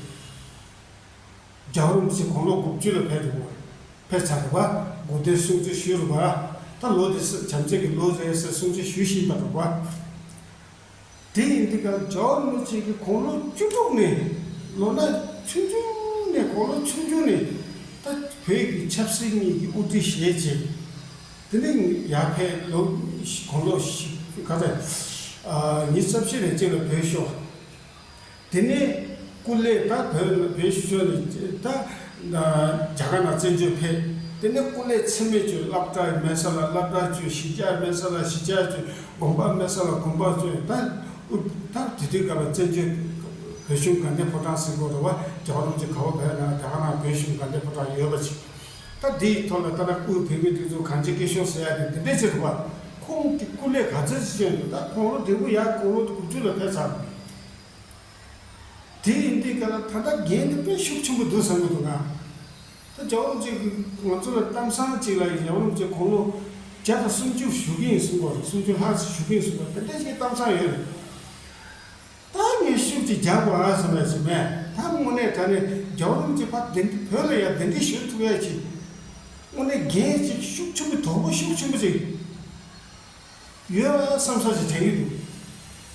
རྒྱལ་བ་རིན་པོ་ཆེ་དགུང་ལོ་དགུ་བཅུ་ལ་ཕེབས་འགྲོ་བ། ཕེབས་ཚར་རེད་བ། དགུང་སྟོན་སྲུང་བརྩི་ཞུས་རེད་བ། ད་ལོ་འདི་བྱམས་བརྩེ་གི་ལོ་རེད་ཟེར་སྲུང་བརྩི་ཞུ་བཞིན་པ་རེད་བ། དེ་ཡིན་དུས་ཀ་རྒྱལ་བ་རིན་པོ་ཆེ་གི་དགུང་ལོ་བཅུ་དྲུག་ནས་ལོ་ན་ཆུང་ཆུང་ནས་དགུང་ལོ་ཆུང་ཆུང་ནས་ད་བོད་ཀྱི་ཆབ་སྲིད་གཉིས་ཀྱི་དབུ་ཁྲིད་བཞེས་བྱས། དེ་ནས་ཡར་ཕེབས་ལོ་དགུང་ལོ་བཞི་ག་ཚོད་ཉི་ཤུ་རྩ་བཞི་ནས་གཅིག་ལ་བོད་ཤོར། དེ་ནས་སྐུ་ལས་ད་བོད་བོད་ཤོར་ནས་ད་རྒྱ་གར་ནང་བཙན་བྱོལ་ཕེབས། དེ་ནས་སྐུ་ལས་ཚད་མེད་བྱོས། སློབ་གྲྭ་མེད་ས་ལ་སློབ་གྲྭ་བྱོས། གཞིས་ཆགས་མེད་ས་ལ་གཞིས་ཆགས་བྱོས། དགོན་པ་མེད་ས་ལ་དགོན་པ་བྱོས། ད་ཨུ་ད་དེ་དུས་སྐབས་ལ་བཙན་བྱོལ་བོད་གཞུང་དགའ་ལྡན་ཕོ་བྲང་ཟེར་གྱི་ཡོད་རེད་བ། རྒྱལ་བ་རིན་པོ་ཆེ་ག་པར་ཕེབས་ན་རྒྱ་གར་ནང་བོད་གཞུང་དགའ་ལྡན་ཕོ་བྲང་ཡོད་པ་ཅིག་ད་དེའི་ཐོག་ལ་ད་ལྟ་སྐུའི་བོད་མི་དེ་ཚོ་གང་ཅི་སྐྱིད་ཤོག་ཟེར་ཡ་དེ་དེ་འདྲས་ཅིག་རེད་བ། ཁོང་གི་སྐུ་ལས་ག་ཚོད་ཅིག་བྱས་འདུག་ད་དགུང་ལོ་བདུན་པོ་ཡར་དགུང་ལོ་དགུ་བཅུ་ལ་ཕེབས་ཚར། དེ་ཡིན་དུས་ག་ལ་ད་ལྟ་འགན་དེ་དཔེ་ཤུགས་ཆེན་པོ་འདུག་བསམ་གྱི་འདུག་ང་། ད་རྒྱལ་བ་རིན་པོ་ཆེ་གིས་ང་ཚོ་ལ་གཏམ་བཟང་ཅིག་ལ་རྒྱལ་བ་རིན་པོ་ཆེ་དགུང་ལོ་བརྒྱ་དང་སུམ་ཅུ་བཞུགས་ཀྱི་ཡིན་གསུངས་པ་རེད། སུམ་ཅུ་ལྷག་ཙམ་བཞུགས་ཀྱི་ཡིན་གསུངས་པ་དེ་འདྲ་ཞིག་གཏམ་བཟང་ཡོད་རེད། ད་ངས་ཤུགས་ཅིག་རྒྱག་དགོས་ཨ་བསམ་ཡ་ཞིག་མེད། ད་དངོས་གནས་དྲང་གནས་རྒྱལ་བ་རིན་པོ་ཆེ་ཕར་གདན་བོད་ལ་ཡ་གདན་འདྲེན་ཞུ་ཐུབ་ཡ་ཅིག་དངོས་གནས་འགན་ཅིག་ཤུགས་ཆེན་པོ་དོག་པོ་ཤུགས་ཆེན་པོ་ཅིག་ཡོད་ཨ་བསམ་ས་ཞིག་དྲན་གྱི་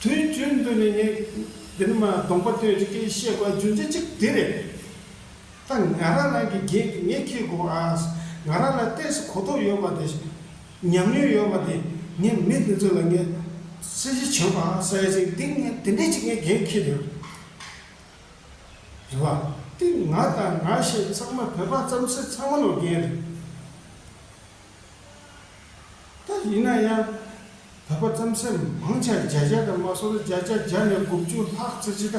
འདུག་དུས་རྒྱུན་དུ་ནས་ངས་འདི་ནི་མ་གདོང་པ་སྟོན་ཅིག་སྐད་བཤད་དགོས་རྒྱུ་མཚན་གཅིག་དེ་རེད། ད་ང་རང་རང་གི་འགན་དེ་ངས་འཁྱེར་དགོས་ཨ། ང་རང་ལ་ཏོག་ཙམ་གོ་རྟོགས་ཡོད་པ་དེ། ཉམས་མྱོང་ཡོད་པ་དེ། ངས་མི་འདི་ཚོ་ལ་ངས་གསལ་བཤད་བྱེད་དགོས་ཨ་ཟེར་ཡ་ཅིག་འདི་ངས་དེ་འདྲས་ཅིག་ངས་འགན་འཁྱེར་ཡོད་རེད་བ། དེ་ང་དང་ང་ཞེས་ཚང་མ་བོད་པ་རྩམ་ཟན་ཚང་མ་ལོ་འགན་རེད། ད་ཡིན་ན་ཡང་བོད་པ་རྩམ་ཟན་མང་ཆེ་བརྒྱ་ཆ་དང་མ་སོང་ན་བརྒྱ་ཆ་བརྒྱ་ནས་དགུ་བཅུ་ལྷག་ཙམ་ཅིག་ད་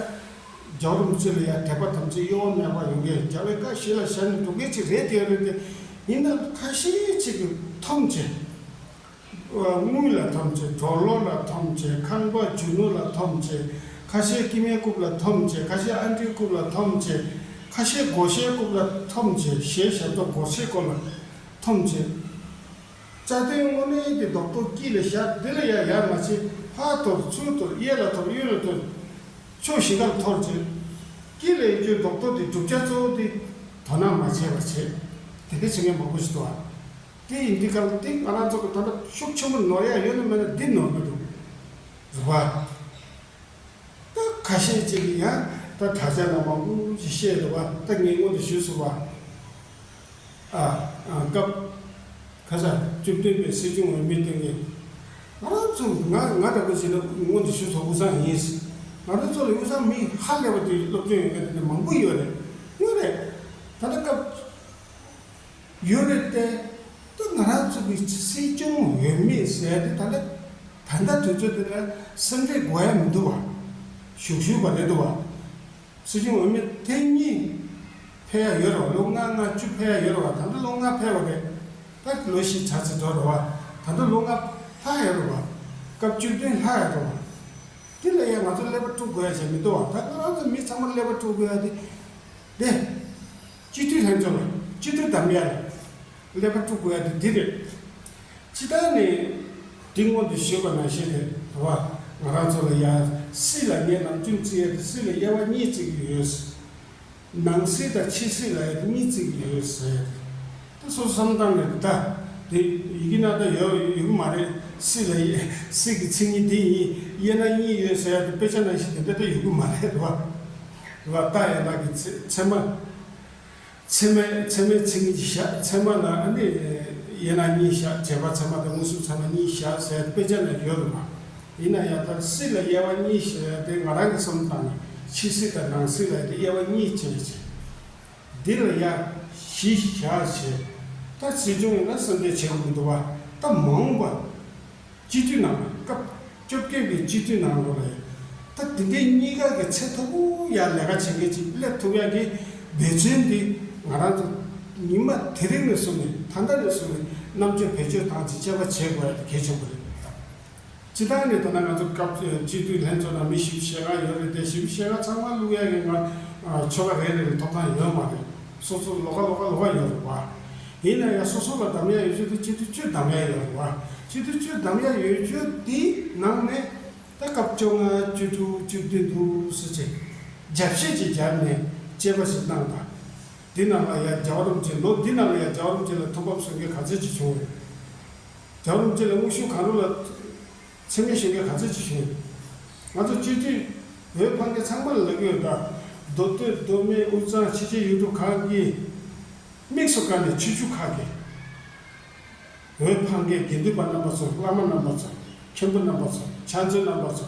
རྒྱལ་བ་རིན་པོ་ཆེ་ལ་ཡང་དད་པ་དམ་ཚིག་གཡོ་བ་མེད་པ་ཡོང་མཁན། རྒྱལ་བའི་བཀའ་གཞི་ལ་བཞག་ནས་འགྲོ་མཁན་ཅིག་རེད་དེ་རེད་དེ། ཡིན་ན་ཁ་ཤས་ཅིག་གིས་འཐོམ་བྱས། དངུལ་ལ་འཐོམ་བྱས། གྲོ་ལོད་ལ་འཐོམ་བྱས། ཁང་པ་རྒྱུ་ནོར་ལ་འཐོམ་བྱས། ཁ་ཤས་སྐྱེ་དམན་རྐུབ་ལ་འཐོམ་བྱས། ཁ་ཤས་ཨ་འབྲུག་རྐུབ་ལ་འཐོམ་བྱས། ཁ་ཤས་སྒོར་གཞས་རྐུབ་ལ་འཐོམ་བྱས། གཞས་ཞབས་ཏོག་སྒོར་གཞས་སྐོར་ལ་འཐོམ་བྱས། རྩ་དོན་དངོས་གནས་ཀྱི་རྡོག་རྡོག་དཀྱིལ་ལ་བཞག་འདི་ལ་ཡ་ཡ་མ་བྱེད། ཕར་འཐོར་ཚུར་འཐོར། གཡས་ལ་འཐོར་གཡོན་ལ་འཐོར། ཕྱོགས་བཞི་ཀར་འཐོར་བྱས། དཀྱིལ་ལ་ཡོད་རྒྱུའི་རྡོག་རྡོག་དེ་བསྒྲུབ་བྱ་གཙོ་བོ་དེ་དོ་སྣང་མ་བྱས་པ་བྱས། དེ་འདྲ་བྱེད་མཁན་མང་པོ་ཞིག་འདུག་ཨ། དེ་ཡིན་དུས་གང་དེ་ང་རང་ཚོ་གི་ད་ལྟ་ཤུགས་ཆེན་པོ་ནོར་ཡ་ཡོད་ན་མེད་ན་འདི་ནོར་གི་འདུག་རེད་བ། ད་ཁ་ཤས་ཅིག་གིས་ཡང་ད་དྲ་རྒྱ་ནང་མང་པོ་ཞིག་བཤད་རེད་བ། ད་ངས་སྔོན་དུ་ཞུས་སོང་བ། ཨ་ཨ་སྐབས་ཁ་ས་བཅུ་བདུན་པའི་སྲིད་སྐྱོང་འོས་མི་སྟེང་གི་ང་རང་ཚོ་ང་ང་འདྲ་པོ་ཞིག་ལ་སྔོན་དུ་ཞུས་སོང་། དབུས་གཙང་ཡིན། ང་རང་ཚོ་ལ་དབུས་གཙང་མི་ཧ་ལས་པ་དེ་སློབ་སྦྱོང་ཡོད་མཁན་དེ་འདྲ་མང་པོ་ཡོད་རེད། ཡོད་རེད། ད་ལྟ་སྐབས། ཡོད་རེད་དེ། ད་ང་རང་ཚོ་གི་སྲིད་སྐྱོང་འོས་མི་ཟེར་དེ་ད་ལྟ་ད་ལྟ་དུས་ཚོད་དེ་ལ་སེམས་ཁྲལ་དགོས་ཡ་མི་འདུག་བ། ཞུགས་ཞུགས་པ་རེད་འདུག་བ། སྲིད་སྐྱོང་འོས་མི་དེ་གཉིས་ཕེབས་ཡ་ཡོད་རེད་བ། ལོ་ལྔ་ལྔ་བཅུ་ཕེབས་ཡ་ཡོད་རེད་བ། ད་ལྟ་ལོ་ལྔ་ཕེབས་པ་རེད། ད་ལོ་བཞི་ཆ་ཚིག་འགྲོ་རེད་བ། ད་ལྟ་ལོ་ལྔ་ལྷག་ཡོད་རེད་བ། སྐབས་བཅུ་བདུན་ལྷག་ཡོད་རེད་བ། དེ་ལ་ཡང་ང་ཚོ་ཀླད་པ་དཀྲུག་དགོས་ཡ་ཞིག་མི་འདུག་བ། ད་ང་རང་ཚོ་མི་ཚང་མ་ཀླད་པ་དཀྲུག་དགོས་ཡ་དེ། དེ། སྤྱི་འཐུས་ལྷན་ཚོགས་ལ་སྤྱི་འཐུས་བདམས་ཡ་ལ་ཀླད་པ་དཀྲུག་དགོས་ཡ་དེ་འདི་རེད། སྤྱི་བཏང་ནས་འདི་སྔོན་དུ་ཞུས་པ་ནང་བཞིན་རེད་བ། ང་རང་ཚོ་ལ་ཡ་སྲིད་ལ་ངས་ནམ་རྒྱུན་བརྩི་ཡ་དེ་སྲིད་ལ་དབྱེ་བ་གཉིས་བརྩི་གི་ཡོད། ནང་སྲིད་དང་ཕྱི་སྲིད་ལ་ཡ་དེ་གཉིས་བརྩི་གི་ཡོད་ཟེར་ཡ་དེ། ད་སོ་སོ་བསམ་སྟངས་ནས་ད་དེ་ཡི་གེ་ནང་ད་ཡོད་ཡོད་གི་མ་རེད། སྲིད་ལ་ཡ་སྲིད་ཀྱི་མཚན་ཉིད་འདི་ཡིན། དབྱེ་ན་གཉིས་ཡོད་ཟེར་ཡ་དེ་དཔེ་ཆ་ནང་བཞིན་དེ་འདྲ་ད་ཡོད་གི་མ་རེད་བ། རེད་བ། ད་ཡ་ད་གི་ཚད་ཚད་མ། ཚད་མའི་ཚད་མའི་མཚན་ཉིད་བཞག་ཚད་མ་ལ་ཨ་ནི་དབྱེ་ན་གཉིས་བཞག་བྱས་པ་ཚད་མ་དང་མངོན་སུམ་ཚད་མ་གཉིས་བཞག་ཟེར་དཔེ་ཆ་ན་ཡོད་རེད་པ། ཡིན་ན་ཡང་ད་སྲིད་ལ་དབྱེ་བ་གཉིས་ཞེས་དེ་ང་རང་གི་བསམ་སྟངས་ནི་ཕྱི་སྲིད་དང་ནང་སྲིད་ལ་དེ་དབྱེ་བ་གཉིས་བྱས་བྱས། འདི་ལ་ཡ་གཞི་བཞག་བྱས། ད་སྲིད་སྐྱོང་ཡིན་ན་གསལ་འདེབས་བྱེད་དགོས་མི་འདུག་བ། ད་མ་འོངས་པ། སྤྱི་འཐུས་ནང་ལ་སྐབས་བཅོ་བརྒྱད་པའི་སྤྱི་འཐུས་ནང་ལོགས་ལ་ཡང་། ད་དེ་འདྲའི་གཉིས་ཀ་གི་ཚད་མཐོ་པོ་ཡར་ལས་ཀ་བྱེད་མཁན་ཅིག་སླེབས་ཐུབ་ཡག་གི་འབད་བརྩོན་འདི་ང་རང་ཚོ་ཉི་མ་དེ་རིང་ནས་བཟུང་ནས་ད་ལྟ་ནས་བཟུང་ནས་རྣམ་དཔྱོད་བེད་སྤྱོད་བཏང་ཅིག་དཔྱད་པ་བྱེད་དགོས་ཡག་དེ་གལ་ཆེན་པོ་རེད། སྤྱི་བཏང་ནས་ད་ལྟ་ང་ཚོ་སྐབས་སྤྱི་འཐུས་ལྷན་ཚོགས་ནང་མི་བཞི་བཅུ་ཞེ་ལྔ་ཡོད་རེད་དེ། བཞི་བཅུ་ཞེ་ལྔ་ཚང་མ་བླུག་ཡག་གི་ང་ཆོལ་ཁ་རེ་རེ་ལ་ཐོབ་ཐང་ཡོད་མ་རེད། སོ་སོ་ལོགས་ཀ་ལོགས་ཀ་ལོགས་ཀ་ཡོད་རེད་བ། ཡིན་ན་ཡང་སོ་སོ་ལ་གདམ་ཡ་ཡོད་ཚོད་དེ་སྤྱི་འཐུས་བཅུ་གདམ་ཡ་ཡོད་རེད་བ། སྤྱི་འཐུས་བཅུ་གདམ་ཡ་ཡོད་ཚོད་དེའི་ནང་ནས་ད་སྐབས་བཅོ་ལྔ་བཅུ་དྲུག་བཅུ་བདུན་འདུག་ཟེར་བྱས། རྒྱབ་བཤད་ཅིག་བརྒྱབ་ནས་དཔྱད་པ་ཞིག་གནང་དང་། འདི་ནང་ལ་ཡ་རྒྱལ་བ་རིན་པོ་ཆེ་ལོ་འདི་ནང་ལ་ཡ་རྒྱལ་བ་རིན་པོ་ཆེ་ལ་ཐུགས་ཕམ་གསོས་མཁན་ག་ཚོད་ཅིག་བྱུང་རེད། རྒྱལ་བ་རིན་པོ་ཆེ་ལ་དངོས་ཤུགས་གང་རུང་ལ་མཚན་སྨད་ཞུ་མཁན་ག་ཚོད་ཅིག་བྱུང་རེད། ང་ཚོ་སྤྱི་འཐུས་འོས་འཕང་མཁན་ཚང་མ་ལ་ལབ་ཀྱི་ཡོད་ད། མདོ་སྟོད་མདོ་སྨད་དབུས་གཙང་ཕྱི་རྒྱལ་ཡུལ་གྲུ་ཁག་གི་དམིགས་སུ་བཀར་ནས་ཆོས་བརྒྱུད་ཁག་གི་འོས་འཕང་མཁན་དགེ་འདུན་པ་རྣམ་པ་ཚོ། བླ་མ་རྣམ་པ་ཚོ། མཁན་པོ་རྣམ་པ་ཚོ། ཕྱག་མཛོད་རྣམ་པ་ཚོ།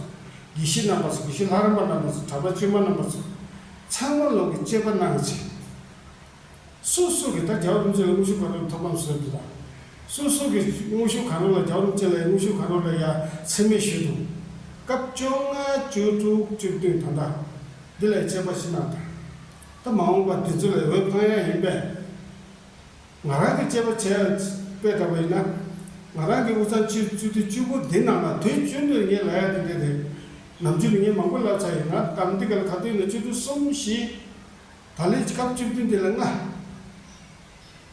དགེ་བཤེས་རྣམ་པ་ཚོ། དགེ་བཤེས་ལྷ་རམས་པ་རྣམ་པ་ཚོ། གྲྭ་པ་བཙུན་མ་རྣམ་པ་ཚོ། ཚང་མ་ལོག་གི་དཔྱད་པ་གནང་ཅིག་སོ་སོ་གིས་ད་རྒྱལ་བ་རིན་པོ་ཆེ་ལ་དངོས་ཤུགས་གང་རུང་ཐུགས་ཕམ་བཟོས་འདུག་ད། སོ་སོ་གིས་དངོས་ཤུགས་གང་རུང་ལ་རྒྱལ་བ་རིན་པོ་ཆེ་ལ་ཡ་དངོས་ཤུགས་གང་རུང་ལ་ཡ་མཚན་སྨད་ཞུས་འདུག་སྐབས་བཅོ་ལྔ་བཅུ་དྲུག་བཅུ་བདུན་ད་ལྟ་འདི་ལ་དཔྱད་པ་ཞིག་གནང་དང་། ད་མ་འོངས་པ་འདི་ཚོ་ལ་འོས་འཕང་ཡ་ཡིན་པས། ང་རང་གི་དཔྱད་པ་བྱས་དཔེ་བལྟས་པ་ཡིན་ན། ང་རང་གི་དབུས་གཙང་སྤྱི་སྤྱི་འཐུས་བཅུ་དགུ་འདི་ནང་ལ་དུས་རྒྱུན་དུ་ངས་ལབ་ཡ་འདི་འདྲ་རེད། ནམ་རྒྱུན་ནས་ངས་མང་པོ་ལབ་ཚར་ཡིན། ང་གཏམ་འདི་ག་ལ་ག་དུས་ཡིན་ན་སྤྱི་འཐུས་གསུམ་བཞི་ད་ལན་སྐབས་བཅུ་བདུན་འདི་ལ་ལྔ།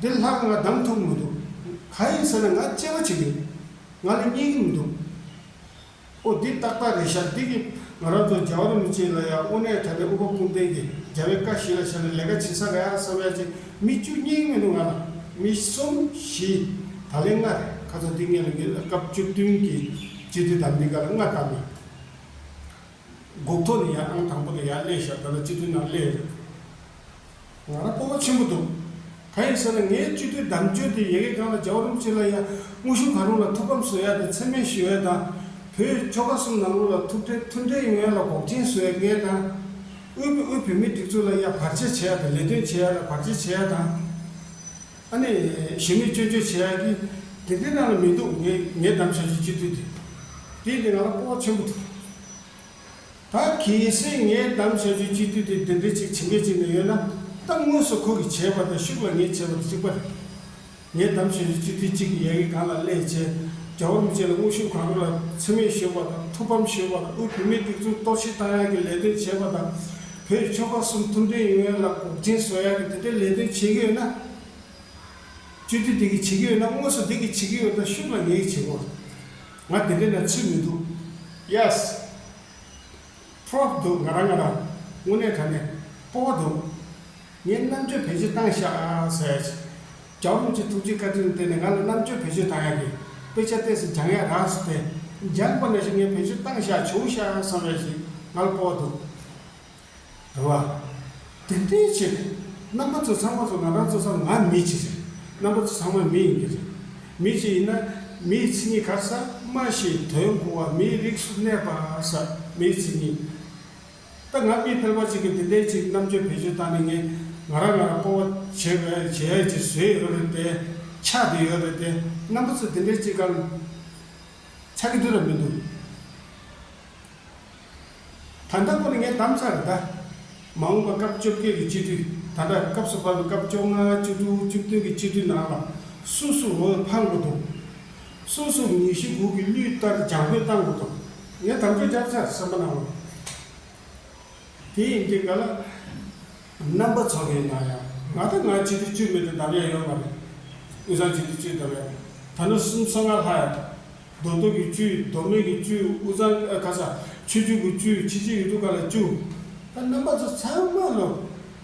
འདི་ལྷག་ང་བདམས་ཐུབ་མི་འདུག་གང་ཡིན་ཟེར་ན་ང་དཔྱད་པ་བྱེད་ཀྱི་ཡོད། ང་ལ་རྙེད་ཀྱི་མི་འདུག་ཨོ་འདི་ཏག་ཏག་རེད་ཤག་འདི་གི་ང་རང་ཚོ་རྒྱལ་བ་རིན་པོ་ཆེ་ལ་ཡང་དངོས་གནས་དྲང་གནས་དབུ་མ་སྐུ་མདུན་གྱི་རྒྱལ་བའི་བཀའ་གཞི་ལ་བཞག་ནས་ལས་ཀ་བྱེད་ས་ག་ཡ་བསམ་ཡ་ཅིག་མི་བཅུ་རྙེད་ཀྱི་མི་འདུག་ང་ལ་མི་གསུམ་བཞི་ད་ལན་ལྔ་རེད། ཁ་སང་འདི་ངས་ལ་ངས་ལ་སྐབས་བཅུ་བདུན་གྱི་སྤྱི་འཐུས་དམ་འདི་ག་ལ་ལྔ་བཏང་ནས། འགོག་ཐོག་ནས་ཡང་ཨང་དང་པོ་ལ་ཡར་སླེབས་ཤག་ད་ལྟ་སྤྱི་འཐུས་ནང་སླེབས་རེད། ང་རང་སྤོབས་པ་ཆེན་པོ་འདུག་གང་ཡིན་ཟེར་ན་ངའི་སྤྱི་འཐུས་བདམས་ཕྱོགས་དེ་ཡ་གི་སྒང་ལ་རྒྱལ་བ་རིན་པོ་ཆེ་ལ་ཡང་དངོས་ཤུགས་གང་རུང་ལ་ཐུགས་ཕམ་བཟོ་ཡ་དང་མཚན་སྨད་ཞུ་ཡ་དང་། བོད་ཆོལ་ཁ་གསུམ་ནང་ལོགས་ལ་ཐུགས་འཕྲད་མཐུན་འབྲེལ་ཡོང་ཡ་ལ་འགོག་རྐྱེན་བཟོ་ཡ་ངས་དང་། དབུས་དབུས་བོད་མིའི་སྒྲིག་འཛུགས་ལ་ཡ་བར་ཆད་བྱེད་ཡ་དང་ལས་དོན་བྱེད་ཡ་ལ་བར་ཆད་བྱེད་ཡ་དང་། ཨ་ནི་གཞི་མེད་སྐྱོན་བརྗོད་བྱེད་ཡ་གི་དེ་འདྲའི་ནང་ལ་མི་འདུག་ངས་ངས་བདམས་བྱ་རྒྱུ་སྤྱི་འཐུས་དེ། དེ་དེ་ང་ལ་སྤོབས་པ་ཆེན་པོ་འདུག་ད་གལ་སྲིད་ངས་བདམས་བྱ་རྒྱུའི་སྤྱི་འཐུས་དེ་འདི་འདྲ་ཅིག་བྱེད་མཁན་ཅིག་ནས་ཡོད་ན། ད་དངོས་སུ་ཁོ་གིས་བྱས་པ་དང་ཤུགས་ལ་ངས་བྱས་པ་དང་གཅིག་པ་རེད། ངས་བདམས་བྱ་རྒྱུའི་སྤྱི་འཐུས་གཅིག་གི་ཡ་གི་སྒང་ལ་སླེབས་བྱས། རྒྱལ་བ་རིན་པོ་ཆེ་ལ་དངོས་ཤུགས་གང་རུང་ལ་མཚན་སྨད་ཞུས་པ་དང་ཐུགས་ཕམ་ཞུས་པ་དང་དབུས་བོད་མིའི་སྒྲིག་འཛུགས་གཏོར་བཤིག་བཏང་ཡ་གི་ལས་དོན་བྱས་པ་དང་། བོད་ཆོལ་ཁ་གསུམ་མཐུན་སྒྲིལ་ཡོང་ཡ་ལ་འགོག་རྐྱེན་བཟོ་ཡ་གི་དེ་འདྲའི་ལས་དོན་བྱེད་ཀྱི་ཡོད་ན། སྤྱི་འཐུས་དེ་གིས་བྱེད་ཀྱི་ཡོད་ན་དངོས་སུ་དེ་གིས་བྱེད་ཀྱི་ཡོད་ན་ཤུགས་ལ་ངས་བྱེད་དགོས། ང་དེ་འདྲ་ན་ཚུལ་མི་འདུག Yes. Proof འདུག་ང་རང་ང་རང་དངོས་གནས་དྲང་གནས་སྤོབས་པ་འདུག་ངས་རྣམ་དཔྱོད་བེད་སྤྱོད་བཏང་ཤག་ཟེར་ཡ་ཅིག་རྒྱལ་བ་རིན་པོ་ཆེ་ཐུགས་རྗེ་བཀའ་དྲིན་བརྟེན་ནས་ང་ལ་རྣམ་དཔྱོད་བེད་སྤྱོད་བཏང་ཡ་གི་དཔེ་ཆ་ཏོག་ཙམ་སྦྱང་ཡ་རག་སོང་སྟེ། སྦྱངས་པ་ནང་བཞིན་ངས་བེད་སྤྱོད་བཏང་ཤག་བྱུང་ཤག་བསམ་ཡ་ཞིག་ང་ལ་སྤོབས་པ་འདུག་རེད་བ། དེ་འདྲའི་ཆེད། རྣམ་པ་ཚོ་ཚང་མ་ཚོ་ང་རང་ཚོ་ཚང་མ་ང་མི་གཅིག་རེད། རྣམ་པ་ཚོ་ཚང་མ་མི་ཡིན་གྱི་རེད། མི་གཅིག་ཡིན་ན། མིའི་མཚན་ཉིད་ག་ས་སྨྲ་ཞིང་དོན་གོ་བ་མིའི་རིགས་སུ་གནས་པ་ས་མིའི་མཚན་ཉིད། ད་ང་མི་ཕལ་པ་གཅིག་གིས་དེ་འདྲའི་ཅིག་རྣམ་དཔྱོད་བེད་སྤྱོད་བཏང་ནས་ངས་ང་རང་ང་རང་སྤོབས་པ་བྱེད་པའི་བྱེད་ཡས་ཅིག་བཟོས་ཡོད་རེད་དེ། ཆགས་བསྡད་ཡོད་རེད་དེ། རྣམ་པ་ཚོ་དེ་འདྲའི་ཅིག་གང་ཆགས་ཀྱི་འདུག་ར་མི་འདུག་ད་ལྟ་ཁོ་ནི་ངས་བདམས་ཚར་རེད་ད། མ་འོངས་པ་སྐབས་བཅོ་བརྒྱད་ཀྱི་སྤྱི་འཐུས། ད་ལྟ་སྐབས་སུ་བབས་པའི་སྐབས་བཅོ་ལྔ་བཅུ་དྲུག་བཅུ་བདུན་གྱི་སྤྱི་འཐུས་ནང་ལ་ སུ་སུ་འོ་ཕངས་པོ་འདུག་སུ་སུ་ཉི་ཤུ་དགུ་གི་གླུད་ལྟར་སྦྱང་དགོས་བཏང་དགོས་འདུག་ངས་དམ་བཅའ་བརྒྱབ་ཚར་བསམ་པ་གནང་བ། དེ་ཡིན་དུས་ག་ལ། རྣམ་པ་ཚོ་གི་ན་ཡང་ང་ད་ང་སྤྱི་འཐུས་བཅུ་མེད་དུ་བསྡད་ཡ་ཡོད་མ་རེད། དབུས་གཙང་སྤྱི་འཐུས་བཅུ་བསྡད་ཡ། ད་ནི་སུམ་སོ་ལྔ་ལྷག་ཡ། མདོ་སྟོད་ཀྱི་བཅུ། མདོ་སྨད་ཀྱི་བཅུ། དབུས་གཙང་ཨ་ཁ་ས་ཆོས་བརྒྱུད་ཀྱི་བཅུ། ཕྱི་རྒྱལ་ཡུལ་གྲུ་ཁག་ལ་བཅུ། ད་རྣམ་པ་ཚོ་ཚང་མ་ལོ།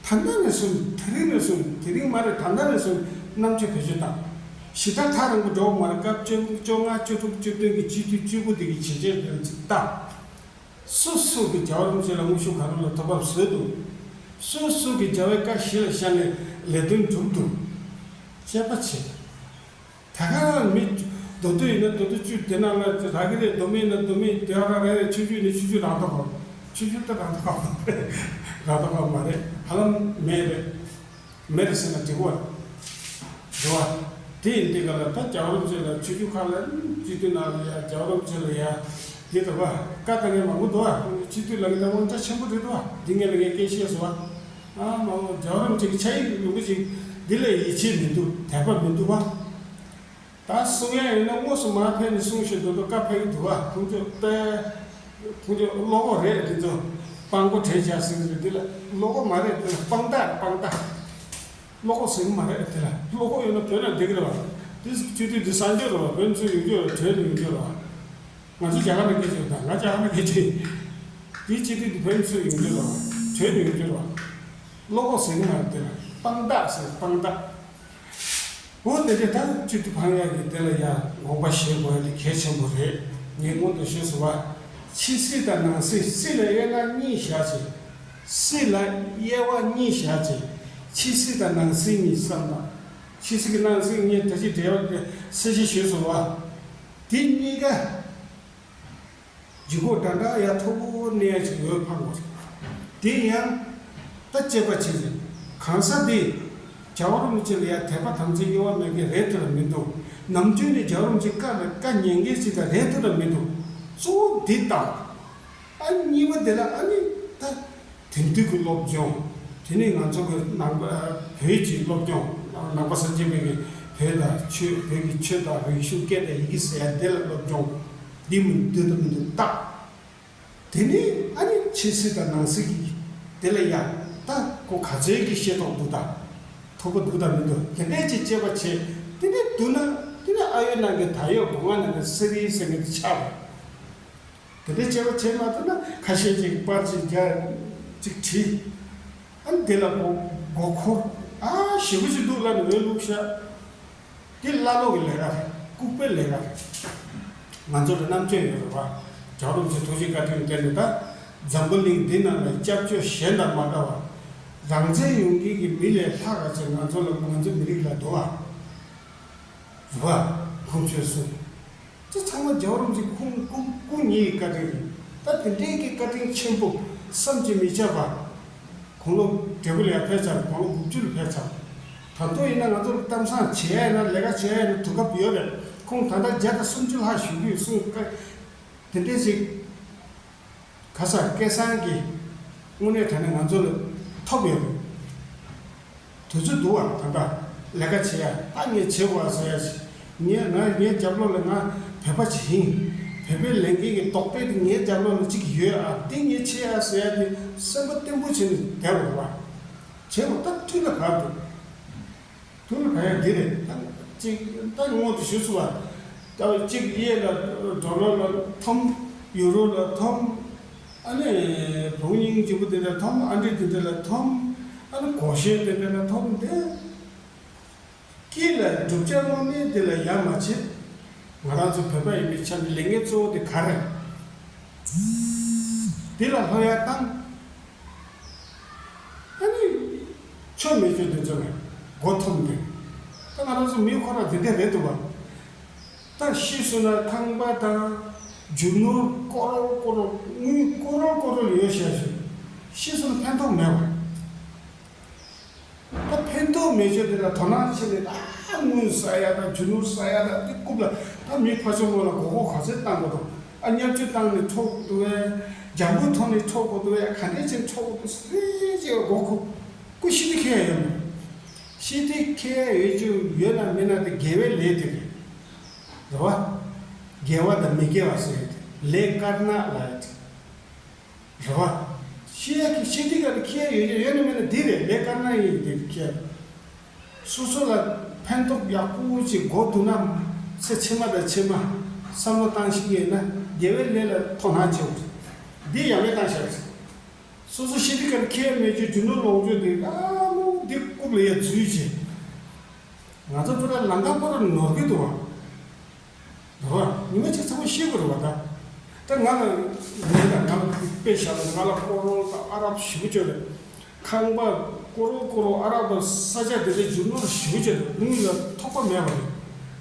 ད་ལྟ་ནས་བཟུང་། དེ་རིང་ནས་བཟུང་། དེ་རིང་མ་རེད། ད་ལྟ་ནས་བཟུང་རྣམ་དཔྱོད་བེད་སྤྱོད་བཏང་། ཞེ་དྲག་ཐག་རིང་པོ་འགྲོ་བ་མ་རེད། སྐབས་བཅོ་བཅོ་ལྔ། བཅུ་དྲུག། བཅུ་བདུན་གྱི་སྤྱི་འཐུས་བཅུ་དགུ་དེ་གི་བྱས་རྗེས་དེ་ཚོ་ལྟ། སོ་སོ་གི་རྒྱལ་བ་རིན་པོ་ཆེ་ལ་དངོས་ཤུགས་ག་རེ་ལ་ཐོབ་པ་བཟོས་འདུག་སོ་སོ་གི་རྒྱལ་བའི་བཀའ་གཞི་ལ་བཞག་ནས་ལས་དོན་སྒྲུབ་འདུག་དཔྱད་པ་བྱེད། ད་ག་རང་མི། མདོ་སྟོད་ཡིན་ན་མདོ་སྟོད་བཅུ། དེ་ནང་ལ་རག་གི་རེད། མདོ་སྨད་ཡིན་ན་མདོ་སྨད་དེ་རང་རེད། ཆོས་བརྒྱུད་ནི་ཆོས་བརྒྱུད་རང་ཐོག་ག་ཆོས་བརྒྱུད་ད་རང་ཐོག་ག་རང་ཐོག་ག་མ་རེད། ཧ་ལམ་མེད་རེད། མེད་རེད་ཟེར་ན་འགྲིག་གོ། རེད་བ། དེ་ཡིན་དུས་ག་ལ་ད་རྒྱལ་བ་རིན་པོ་ཆེ་ལ་ཆོས་བརྒྱུད་ཁག་ལ་སྤྱི་འཐུས་ནང་ལ་ཡ་རྒྱལ་བ་རིན་པོ་ཆེ་ལ་ཡ་དེ་འདྲ་བ་བཀའ་བཏང་མཁན་མང་པོ་འདུག་བ། སྤྱི་འཐུས་ལ་ངས་ད་དབང་ཆ་ཆེན་པོ་རེད་འདུག་བ། འདི་ངས་ལ་ངས་སྐད་བཤད་སོང་བ། ཨ་མ་འོ། རྒྱལ་བ་རིན་པོ་ཆེ་གི་ཆ་ཡིག་ལུང་པ་ཅིག་འདི་ལ་ཡིད་ཆེས་མི་འདུག་དད་པ་མི་འདུག་བ། ད་གསུང་ཡ་ཡིན་ན་དངོས་སུ་མར་ཕེབས་ནས་གསུང་ཤོག་འདུག་འདུག་བཀའ་ཕེབས་ཀྱི་འདུག་བ། ཁོང་ཚོ་དཔེ། ཁོང་ཚོ་བློ་ཁོག་རེད། འདི་ཚོ་དཔང་པོ་བྲེས་བྱ་ཟེར་གྱི་རེད། འདི་ལ་བློ་ཁོག་མ་རེད། འདི་ལ་དཔང་རྟགས་རེད། དཔང་རྟགས། བློ་ཁོག་ཟེར་གྱི་མ་རེད། འདི་ལ་བློ་ཁོག་ཡོད་ན་བོད་ནང་བསྡད་ཀྱི་རེད་བ། འདི་སྤྱི་འཐུས་འདི་གསར་འབྱོར་རེད་བ། བོད་ཚོ་ཡོང་རྒྱུ་རེད། བྲོས་ནས་ཡོང་རྒྱུ་རེད་བ། ང་ཚོ་རྒྱ་གར་ནང་སྐད་ཆ་ཡོད་ད། ང་རྒྱ་གར་ནང་སྐད་ཆ་ཡོད། འདི་སྤྱི་འཐུས་འདི་བོད་ཚོ་ཡོང་རྒྱུ་རེད་བ། བྲོས་ནས་ཡོང་རྒྱུ་རེད་བ། བློ་ཁོག་ཟེར་གྱི་མ་རེད། འདི་ལ་དཔང་རྟགས་ཟེར། དཔང་རྟགས། འོ་དེ་འདྲ་ད་སྤྱི་འཐུས་འཕང་ཡག་གི་དེ་ལ་ཡ་དགོངས་པ་བཞེས་དགོས་ཡ་དེ་གལ་ཆེན་པོ་རེད། ངས་སྔོན་དུ་ཞུས་སོང་བ། ཕྱི་སྲིད་དང་ནང་སྲིད། སྲིད་ལ་དབྱེ་ན་གཉིས་བཞག་བྱས། སྲིད་ལ་དབྱེ་བ་གཉིས་བཞག་བྱས། ཕྱི་སྲིད་དང་ནང་སྲིད་གཉིས་བསམ་དང་། ཕྱི་སྲིད་ཀྱི་ནང་སྲིད་གཉིས་འདྲ་ཅིག་འབྲེལ་བ་དེ་གསལ་བཤད་ཞུས་སོང་བ། དེ་གཉིས་ཀ་ལྗིད་ཁོག་འདྲ་འདྲ་ཡ་མཐོ་པོ་གནས་ཡ་ཅིག་ཡོད་ཕངས་པ་རེད། དེ་ཡང་ད་དཔྱད་པ་བྱེད་ཅིང་། གང་ཟག་དེ་རྒྱལ་བ་རིན་པོ་ཆེ་ལ་ཡ་དད་པ་དམ་ཚིག་གཡོ་བ་མེད་མཁན་རེད་འདུག་ལ་མི་འདུག་ནམ་རྒྱུན་ནས་རྒྱལ་བ་རིན་པོ་ཆེ་བཀའ་ལ་བཀའ་ཉན་མཁན་ཅིག་དང་རེད་འདུག་ལ་མི་འདུག་གཙོ་བོ་དེ་དང་། ཨ་གཉིས་པ་དེ་ལ་ཨ་ནི་ད་དེང་དུས་ཀྱི་སློབ་སྦྱོང་། དེ་ནས་ང་ཚོ་གི་ནང་པ་བོད་ཀྱི་སློབ་སྦྱོང་། ནང་པ་སངས་རྒྱས་པའི་གི་བོད་དང་ཆོས། བོད་ཀྱི་ཆོས་དང་རིག་གཞུང་སྐད་དང་ཡི་གེ་ཟེར་ཡ་དེ་ལ་སློབ་སྦྱོང་འདི་མི་འདུག་དང་མི་འདུག་བལྟ། དེ་ནས་ཨ་ནི་ཕྱི་སྲིད་དང་ནང་སྲིད་ཀྱི་དེ་ལ་ཡ་ད་ཁོ་ག་ཚོད་ཀྱི་ཤེས་རྟོགས་འདུག་དང་མཐོ་པོ་འདུག་དང་མི་འདུག་དེ་འདྲས་ཀྱི་དཔྱད་པ་བྱས། དེ་ནས་བསྡུ་ན་དེ་ནས་ཨ་ཡོད་ནང་གི་ད་ཡོད་སྒོ་ང་ནང་གི་སེ་རི་ཟེར་མཁན་དེ་ཆགས་པ། དེ་འདྲའི་དཔྱད་པ་བྱེད་མ་ཐུབ་ན་ཁ་ཤས་ཅིག་པར་ཅིག་རྒྱག་ཅིག་བྲིས། ཨ་ནི་དེ་ལ་མགོ་མགོ་འཁོར། ཨ་ཞེ་པོ་ཅིག་འདུག་ལབ་ནས་འོས་བླུགས་བཞག་དེ་ཀླ་ཀློ་གི་ལས་ཀ་རེད། ལྐུགས་པའི་ལས་ཀ་རེད། ང་ཚོ་ལ་རྣམ་དཔྱོད་ཡོད་རེད་བ། རྒྱལ་བ་རིན་པོ་ཆེ་ཐུགས་རྗེ་བཀའ་དྲིན་བརྟེན་ནས་ད་འཛམ་བུ་གླིང་འདི་ནང་ལ་སྐྱབས་བཅོལ་གཞན་དང་མ་འདྲ་བ། རང་བཙན་ཡོང་མཁན་གྱི་མི་ལས་ལྷག་ག་ཚོད་ང་ཚོ་ལ། ང་ཚོ་མི་རིགས་ལ་འདུག་བ། རེད་བ། ཁོང་ཚོས་གསུངས། དེ་ཚང་མ་རྒྱལ་བ་རིན་པོ་ཆེ་ཁོང་སྐུ་སྐུ་ཉིད་ཀྱི་བཀའ་དྲིན་རེད། ད་དེ་འདྲའི་གི་བཀའ་དྲིན་ཆེན་པོ་བསམ་གྱིས་མི་ཁྱབ་པ། དགུང་ལོ་བགྲེས་པོ་ལ་ཡང་ཕེབས་ཚར། དགུང་ལོ་དགུ་བཅུ་ལ་ཕེབས་ཚར། ད་དུང་ཡིན་ན་ང་ཚོ་ལ་གཏམ་བཟང་བྱེད་ཡ་ཡིན་ན། ལས་ཀ་བྱེད་ཡ་ཡིན་ན་དུས་སྐབས་ཡོད་རེད། ཁོང་ད་ལྟ་བརྒྱ་དང་སུམ་ཅུ་ལྷག་བཞུགས་ཀྱི་ཡོད་གསུངས། དེ་འདྲའི་ཅིག་ག་ས་སྐལ་བཟང་གིས་དངོས་གནས་དྲང་གནས་ང་ཚོ་ལ་ཐོབ་ཡོད་རེད། དུས་ཚོད་འདུག་བ། ད་ལྟ་ལས་ཀ་བྱེད་ཡ། ད་ངས་བྱེད་དགོས་ཟེར་ཡ་ཞིག་ངས་ང་ངའི་རྒྱབ་ལོགས་ལ་ང་བོད་པ་ཞིག་ཡིན། བོད་པའི་ལས་འགན་གྱི་རྡོག་པས་དེ་ངའི་རྒྱབ་ལོགས་ལ་གཅིག་ཡོད་ཨ། འདི་ངས་བྱེད་ཡ་ཟེར་ཡ་དེ་སེམས་པ་བརྟན་པོ་བྱས་ནས་བསྡད་དགོས་བ། བྱེད་དགོས། ད་དུས་ལ་བབ་འདུག་དུས་ལ་བབ་ཡ་འདི་རེད། ད་གཅིག་ད་སྔོན་དུ་ཞུ་ཚུལ་བ། ད་གཅིག་གཡས་ལ་ཌོ་ལར་ལ་འཐོམ། ཡུ་རོ་ལ་འཐོམ། ཨ་ནི་བོང་རྒྱུག་པོ་དེ་འདྲ་འཐོམ། ཨ་འདྲེ་དེ་འདྲ་ལ་འཐོམ། ཨ་ནི་གོ་ཤེས་དེ་འདྲ་ལ་འཐོམ་སྟེ། དཀྱིལ་ལ་བསྒྲུབ་བྱ་དངོས་གནས་དེ་ལ་ཡ་མ་བྱེད། ང་རང་ཚོ་བོད་པ་ཡིན་པའི་ཆ་ནས་ལས་འགན་གཙོ་བོ་དེ་ག་རེ་རེད། དེ་ལ་ལྷོད་ཡ་བཏང་། ཨ་ནི་ཆོ་མེད་ཆོ་དེ་ཚོ་ལ་མགོ་འཐོམ་སྟེ། ད་ང་རང་ཚོ་མི་ཁོ་རང་དེ་འདྲ་རེད་འདུག་བ། ད་ཤི་སོང་ན་ཁང་པ་དང་རྒྱུ་ནོར་ཀོ་རོར་ཀོ་རོར། དངུལ་ཀོ་རོར་ཀོ་རོར་ཡོད་བཞག་ཞིག་ཤི་སོང་ན་ཕན་ཐོགས་མེད་པ། ད་ཕན་ཐོགས་མེད་ཆོ་དེ་ལ་དོ་སྣང་བྱས་ནས། ད་དངུལ་ཟ་ཡ་དང་རྒྱུ་ནོར་ཟ་ཡ་དང་དེ་རྐུབ་ལ། ད་མི་ཕར་ཕྱོགས་སྔོན་ལ་མགོ་སྐོར་ག་ཚོད་བཏང་དགོས་འདུག་ཨ་བརྙས་བཅོས་བཏང་ནས་འཕྲོག་དགོས་འདུག་བས། ལྗང་བུ་ཐོག་ནས་འཕྲོག་དགོས་འདུག་བས། ག་འདྲས་བྱས་འཕྲོག་དགོས་འདུག་ཟེར་བྱས་མགོ་སྐོར། སྐུ་ཤི་དུས་ཁེལ་ཡ་ཡོད་མ། ཤི་སྟེ་ཁེ་ཡ་ཡོད་རྒྱུ་ཡོད་ན་མེད་ན་དེ་དགེ་བའི་ལས་དེ་རེད། རེད་བ། དགེ་བ་དང་མི་དགེ་བ་ཟེར་ཡོད་དེ་ལས་དཀར་ནག་ལ་ཡོད་དེ། རེད་བ། ཤི་ཡ་གི་ཤི་སྟེ་ག་ལ་ཁེ་ཡ་ཡོད་རྒྱུ་ཡོད་ན་མེད་ན་དེ་རེད། ལས་དཀར་ནག་ཡིན་དེ་ཁེ་ཡ། སོ་སོ་ལ་ཕན་ཐོགས་ཡག་པོ་ཅིག་དགོས་འདུག་ན། ཚེ་ཕྱི་མ་དང་ཕྱི་མ་བསམ་བློ་བཏང་ཤེས་ཀྱི་ཡོད་ན་དགེ་བའི་ལས་ལ་དོ་སྣང་བྱེད་དགོས། འདི་ཡང་མེད་བཏང་བཞག་རེད། སོ་སོ་ཤི་སྟེ་ག་ལ་ཁེ་ཡ་མེད་རྒྱུ་རྒྱུ་ནོར་ལོངས་སྤྱོད་འདི་ཨ་ནུ་འདི་རྐུབ་ལ་ཡ་འཛུལ་བྱེད། ང་ཚོ་ཚོ་ལ་ལང་ཀ་པོ་ར་ནོར་གི་འདུག་བ། འདུག་བ། ཉི་མ་གཅིག་ཚང་མ་ཤེས་དགོས་རེད་བ་ད། ད་ང་ལ་ལས་དང་ང་ལ་དཔེ་བཞག་ན་ང་ལ་ཀོ་རོ་དང་ཨ་རབ་ཞེ་པོ་ཅིག་ཡོད་རེད། ཁང་པ་ཀོ་རོ་ཀོ་རོ་ཨ་རབ་དང་ས་ཆ་དེ་འདྲའི་རྒྱུ་ནོར་ཞེ་པོ་ཅིག་ཡོད་རེད། དངུལ་ལ་ཐོགས་པ་མེད་པ་རེད།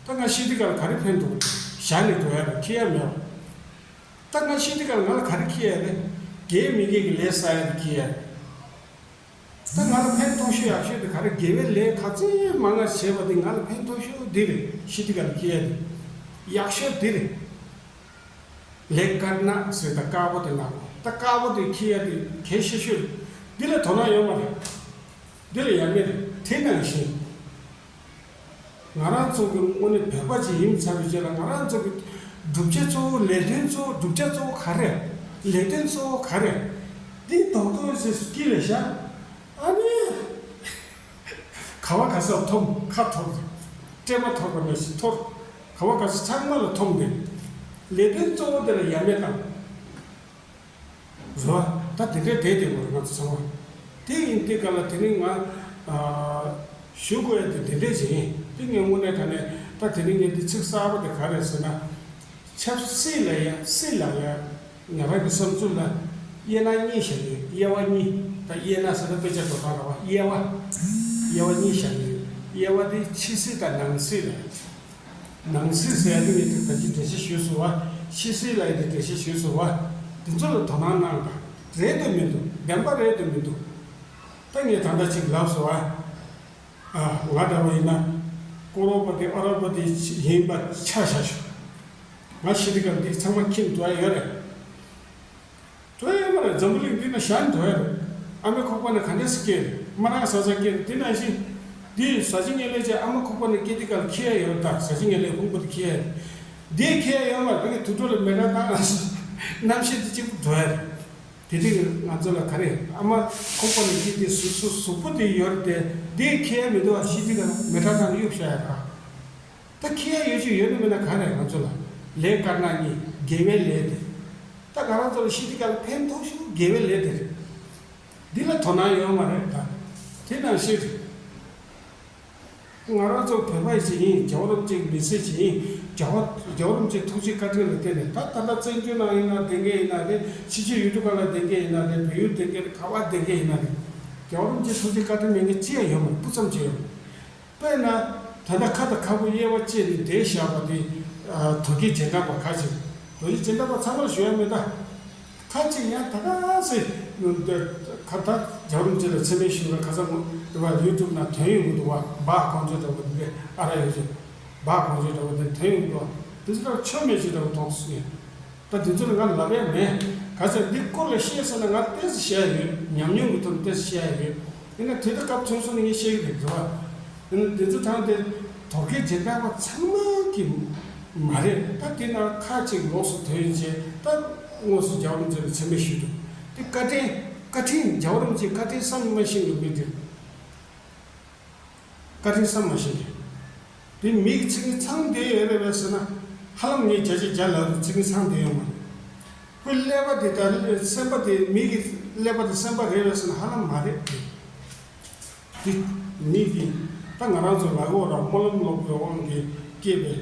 ད་ང་ཤི་སྟེ་ག་ལ་ག་རེ་ཕན་འདུག་བཞག་ནས་འགྲོ་ཡ་རེད། ཁེ་ཡ་མེད་པ། ད་ང་ཤི་སྟེ་ག་ལ་ང་ལ་ག་རེ་ཁེ་ཡ་རེད། དགེ་མི་དགེ་གི་ལས་བསགས་ཡ་རེད་ཁེ་ཡ། ད་ང་ལ་ཕན་ཐོགས་ཤོས་ཡག་ཤོས་དེ་ག་རེ། དགེ་བའི་ལས་ག་ཚད་མང་ང་བྱས་པ་དེ་ང་ལ་ཕན་ཐོགས་ཤོས་དེ་རེད། ཤི་སྟེ་ག་ལ་ཁེ་ཡ་དེ་ཡག་ཤོས་དེ་རེད། ལས་དཀར་ནག་ཟེར་ད་དཀར་པོ་དེ་ནག་པོ། ད་དཀར་པོ་དེ་ཁེ་ཡ་དེ་གལ་ཆེ་ཤོས་རེད། འདི་ལ་དོ་སྣང་ཡོད་མ་རེད། འདི་ལ་ཡ་མེད་རེད། དེ་ནང་བཞིན། ང་རང་ཚོ་གི་དངོས་གནས་བོད་པ་ཅིག་ཡིན་ཚར་བའི་རྗེས་ལ་ང་རང་ཚོ་གི་བསྒྲུབ་བྱ་གཙོ་བོ་ལས་དོན་གཙོ་བོ་བསྒྲུབ་བྱ་གཙོ་བོ་ག་རེ། ལས་དོན་གཙོ་བོ་ག་རེ། འདི་རྡོག་རྡོག་ཅིག་དཀྱིལ་ལ་བཞག་ཨ་ནི། ག་བ་ག་ས་འཐོམ་ཁ་འཐོར། སྲན་མ་འཐོར་བ་ནང་བཞིན་འཐོར། ག་བ་ག་ས་ཚང་མ་ལ་འཐོམ་སྟེ། ལས་དོན་གཙོ་བོ་དེ་ལ་ཡ་མེད་བཏང་། རོ། ད་དེ་འདྲའི་བསྡད་དེ་བར་ང་ཚོ་ཚང་མ། དེ་ཡིན་དུས་ག་ལ་དེ་རིང་ང་ཨ་ཞུ་དགོས་ཡ་དེ་དེ་འདྲས་ཅིག་ཡིན། དེ་ངས་དངོས་གནས་དྲང་གནས་ད་དེ་རིང་ངས་འདི་ཚིག་གསར་པ་དེ་ག་རེ་ཟེར་ན། ཆབ་སྲིད་ལ་ཡ་སྲིད་ལ་ཡ་ང་རང་གི་བསམ་ཚུལ་ལ་དབྱེ་ན་གཉིས་བཞག་ཡོད། དབྱེ་བ་གཉིས། ད་དབྱེ་ན་ཟེར་ན་དཔེ་ཆ་འགྲོ་སྟངས་ར་བ། དབྱེ་བ། དབྱེ་བ་གཉིས་བཞག་ཡོད། དབྱེ་བ་དེ་ཕྱི་སྲིད་དང་ནང་སྲིད་ལ། ནང་སྲིད་ཟེར་ཡ་དེ་ངས་ད་ཅི་འགྲེལ་བཤད་ཞུས་སོང་བ། ཕྱི་སྲིད་ལ་ཡ་དེ་འགྲེལ་བཤད་ཞུས་སོང་བ། དེ་ཚོ་ལ་དོ་སྣང་གནང་དང་། རེད་དེ་མི་འདུག་བདེན་པ་རེད་དེ་མི་འདུག་ད་ངས་ད་ལྟ་ཅིག་ལབ་སོང་བ། ཨ། ང་འདྲ་བ་ཡིན་ན་ཀོ་རོ་པ་དེ་ཨ་རོ་པ་དེ་ཡིན་པ་ཆ་བཞག་ཞུ། ང་ཤི་དུས་སྐབས་འདི་ཚང་མ་ཁྱིམ་འགྲོ་ཡ་ཡོད་རེད། འགྲོ་ཡ་མ་རེད། འཛམ་བུ་གླིང་འདི་ན་ཞག་འགྲོ་ཡ་རེད། ཨ་མའི་ཁོག་པ་ན་ག་འདྲས་སེ་སྐྱེས་རེད། མ་རང་ས་ས་སྐྱེས་རེད། དེ་ནང་བཞིན་འདི་ཟ་བྱེད་ངན་ལས་ཀྱི་ཨ་མ་ཁོག་པ་ན་སྐྱེས་དུས་སྐབས་ཁྱི་ཡ་ཡོད་ད། ཟ་བྱེད་ངན་ལས་ཕུང་པོ་དེ་ཁྱི་ཡ་རེད། འདི་ཁྱི་ཡ་ཡོད་མ་རེད། དེ་གི་དུད་འགྲོ་ལ་མེ་སྲེག་བཏང་རྣམ་ཤེས་དེ་གཅིག་པུ་འགྲོ་ཡ་རེད། དེ་དུས་ང་ཚོ་ལ་ག་རེ། ཨ་མ་ཁོག་པ་ནས་སྐྱེས་དུས་གཟུགས་གཟུགས་པོ་དེ་ཡོད་རེད་དེ། དེ་ཁྱི་ཡ་མི་འདུག་བ། ཤི་དུས་ཀ་མེ་སྲེག་བཏང་གཡུག་བཞག་ཡ་ག་ད་ཁྱི་ཡ་ཡོད་ཅིག་ཡོད་ན་མེད་ན་ག་རེ། ང་ཚོ་ལ་ལས་དཀར་ནག་གཉིས། དགེ་བའི་ལས་དེ། ད་ང་རང་ཚོ་ལ་ཤི་དུས་ཀ་ལ་ཕན་ཐོགས་ཤོས་དགེ་བའི་ལས་དེ་རེད། འདི་ལ་དོ་སྣང་ཡོད་མ་རེད་ད། དེ་ནང་བཞིན་རེད། ང་རང་ཚོ་བོད་པ་ཞིག་ཡིན། རྒྱལ་བ་རིན་པོ་ཆེའི་མི་ཚེ་ཞིག་ཡིན། རྒྱལ་བ་རྒྱལ་བ་རིན་པོ་ཆེའི་ཐུགས་རྗེ་བཀའ་དྲིན་ལ་བརྟེན་ནས། ད་ད་ལྟ་བཙན་བྱོལ་ནང་ཡིན་ན་བསྡད་མཁན་ཡིན་ན་རེད། ཕྱི་རྒྱལ་ཡུལ་གྲུ་ཁག་ལ་བསྡད་མཁན་ཡིན་ན་རེད། བལ་ཡུལ་བསྡད་མཁན་རེད། ག་པར་བསྡད་མཁན་ཡིན་ན་རེད། རྒྱལ་བ་རིན་པོ་ཆེའི་ཐུགས་རྗེ་བཀའ་དྲིན་མེད་མཁན་ཅི་ཡང་ཡོད་མ་རེད། སྤུ་ཙམ་ཅིག་ཡོད་མ་རེད། དཔེར་ན། ད་ལྟ་ཁ་དང་ཁ་སྤུ་དབྱེ་བ་བཅད་ནས་བསྡད་བཞག་པ་དེ། ཨ། དོལ་རྒྱལ་རྗེས་འབྲང་པ་ཁ་ཅིག་དོལ་རྒྱལ་རྗེས་འབྲང་པ་ཚང་མར་ཞུ་ཡ་མེད་ད། ཁ་ཅིག་ཡང་ད་ག་སེ། ཁ་ད་རྒྱལ་བ་རིན་པོ་ཆེ་ལ་མཚན་སྨད་ཞུ་བའི་ཁ་སང་དུ་བ་ཡུ་ཊུབ་ནང་ཐོན་ཡོང་གི་འདུག་བ། སྦག་གོང་ཚོད་འདྲ་བོ་འདི་ཨ་ར་ཡོད་ཅིག་སྦག་གོང་ཚོད་འདྲ་བོ་འདི་ཐོན་ཡོང་གི་འདུག་བ། དེ་ཚོ་ལ་ཆོ་མེད་ཅིག་འདྲ་བོ་མཐོང་སོང་ངས། ད་དེ་ཚོ་ལ་ང་ལབ་ཡ་མེད། ག་ཚོད་འདི་སྐོར་ལ་བཤད་ཟེར་ན་ང་ཏོག་ཙམ་བཤད་ཡ་ཡོད། ཉམས་མྱོང་གི་ཐོག་ནས་ཏོག་ཙམ་བཤད་ཡ་ཡོད། ཡིན་ན་དུས་དང་སྐབས་ཐོན་སོང་ནས་ངས་བཤད་ཀྱི་རེད། རེད་བ། ཡིན་ན་དེ་ཚོ་དྲངས་ཏེ་དོལ་རྒྱལ་རྗེས་འབྲང་པ་ཚང་མ་གི་མ་རེད། ད་དེ་ན་ཁ་ཅིག་ལོགས་སུ་ཐོན་བྱས། ད་དངོས་སུ་རྒྱལ་བ་རིན་པོ་ཆེ་ལ་མཚན་སྨད་ཞུས་འདུག་དེ་བཀའ་དྲིན། བཀའ་དྲིན། རྒྱལ་བ་རིན་པོ་ཆེའི་བཀའ་དྲིན་བསམ་མ་ཤེས་པའི་མི་དེ། བཀའ་དྲིན་བསམ་མ་ཤེས་ཀྱི། དེ་མི་གི་ཚིག་ངན་ཚང་བསྡད་ཡོད་རེད་པས་ཟེར་ན། ཧ་ལམ་ངས་བརྒྱ་ཆ་བརྒྱ་ལབ་རེད། ཚིག་ངན་ཚང་བསྡད་ཡོད་མ་རེད། ཁོའི་ཀླད་པ་དེ་དང་སེམས་པ་དེ། མི་གི་ཀླད་པ་དེ་སེམས་པ་རེད་པས་ཟེར་ན་ཧ་ལམ་མ་རེད། དེ་མི་གི། ད་ང་རང་ཚོ་ལ་འོ་ར་སྨོན་ལམ་ལོག་པའི་དབང་གིས་སྐྱེས་པའི།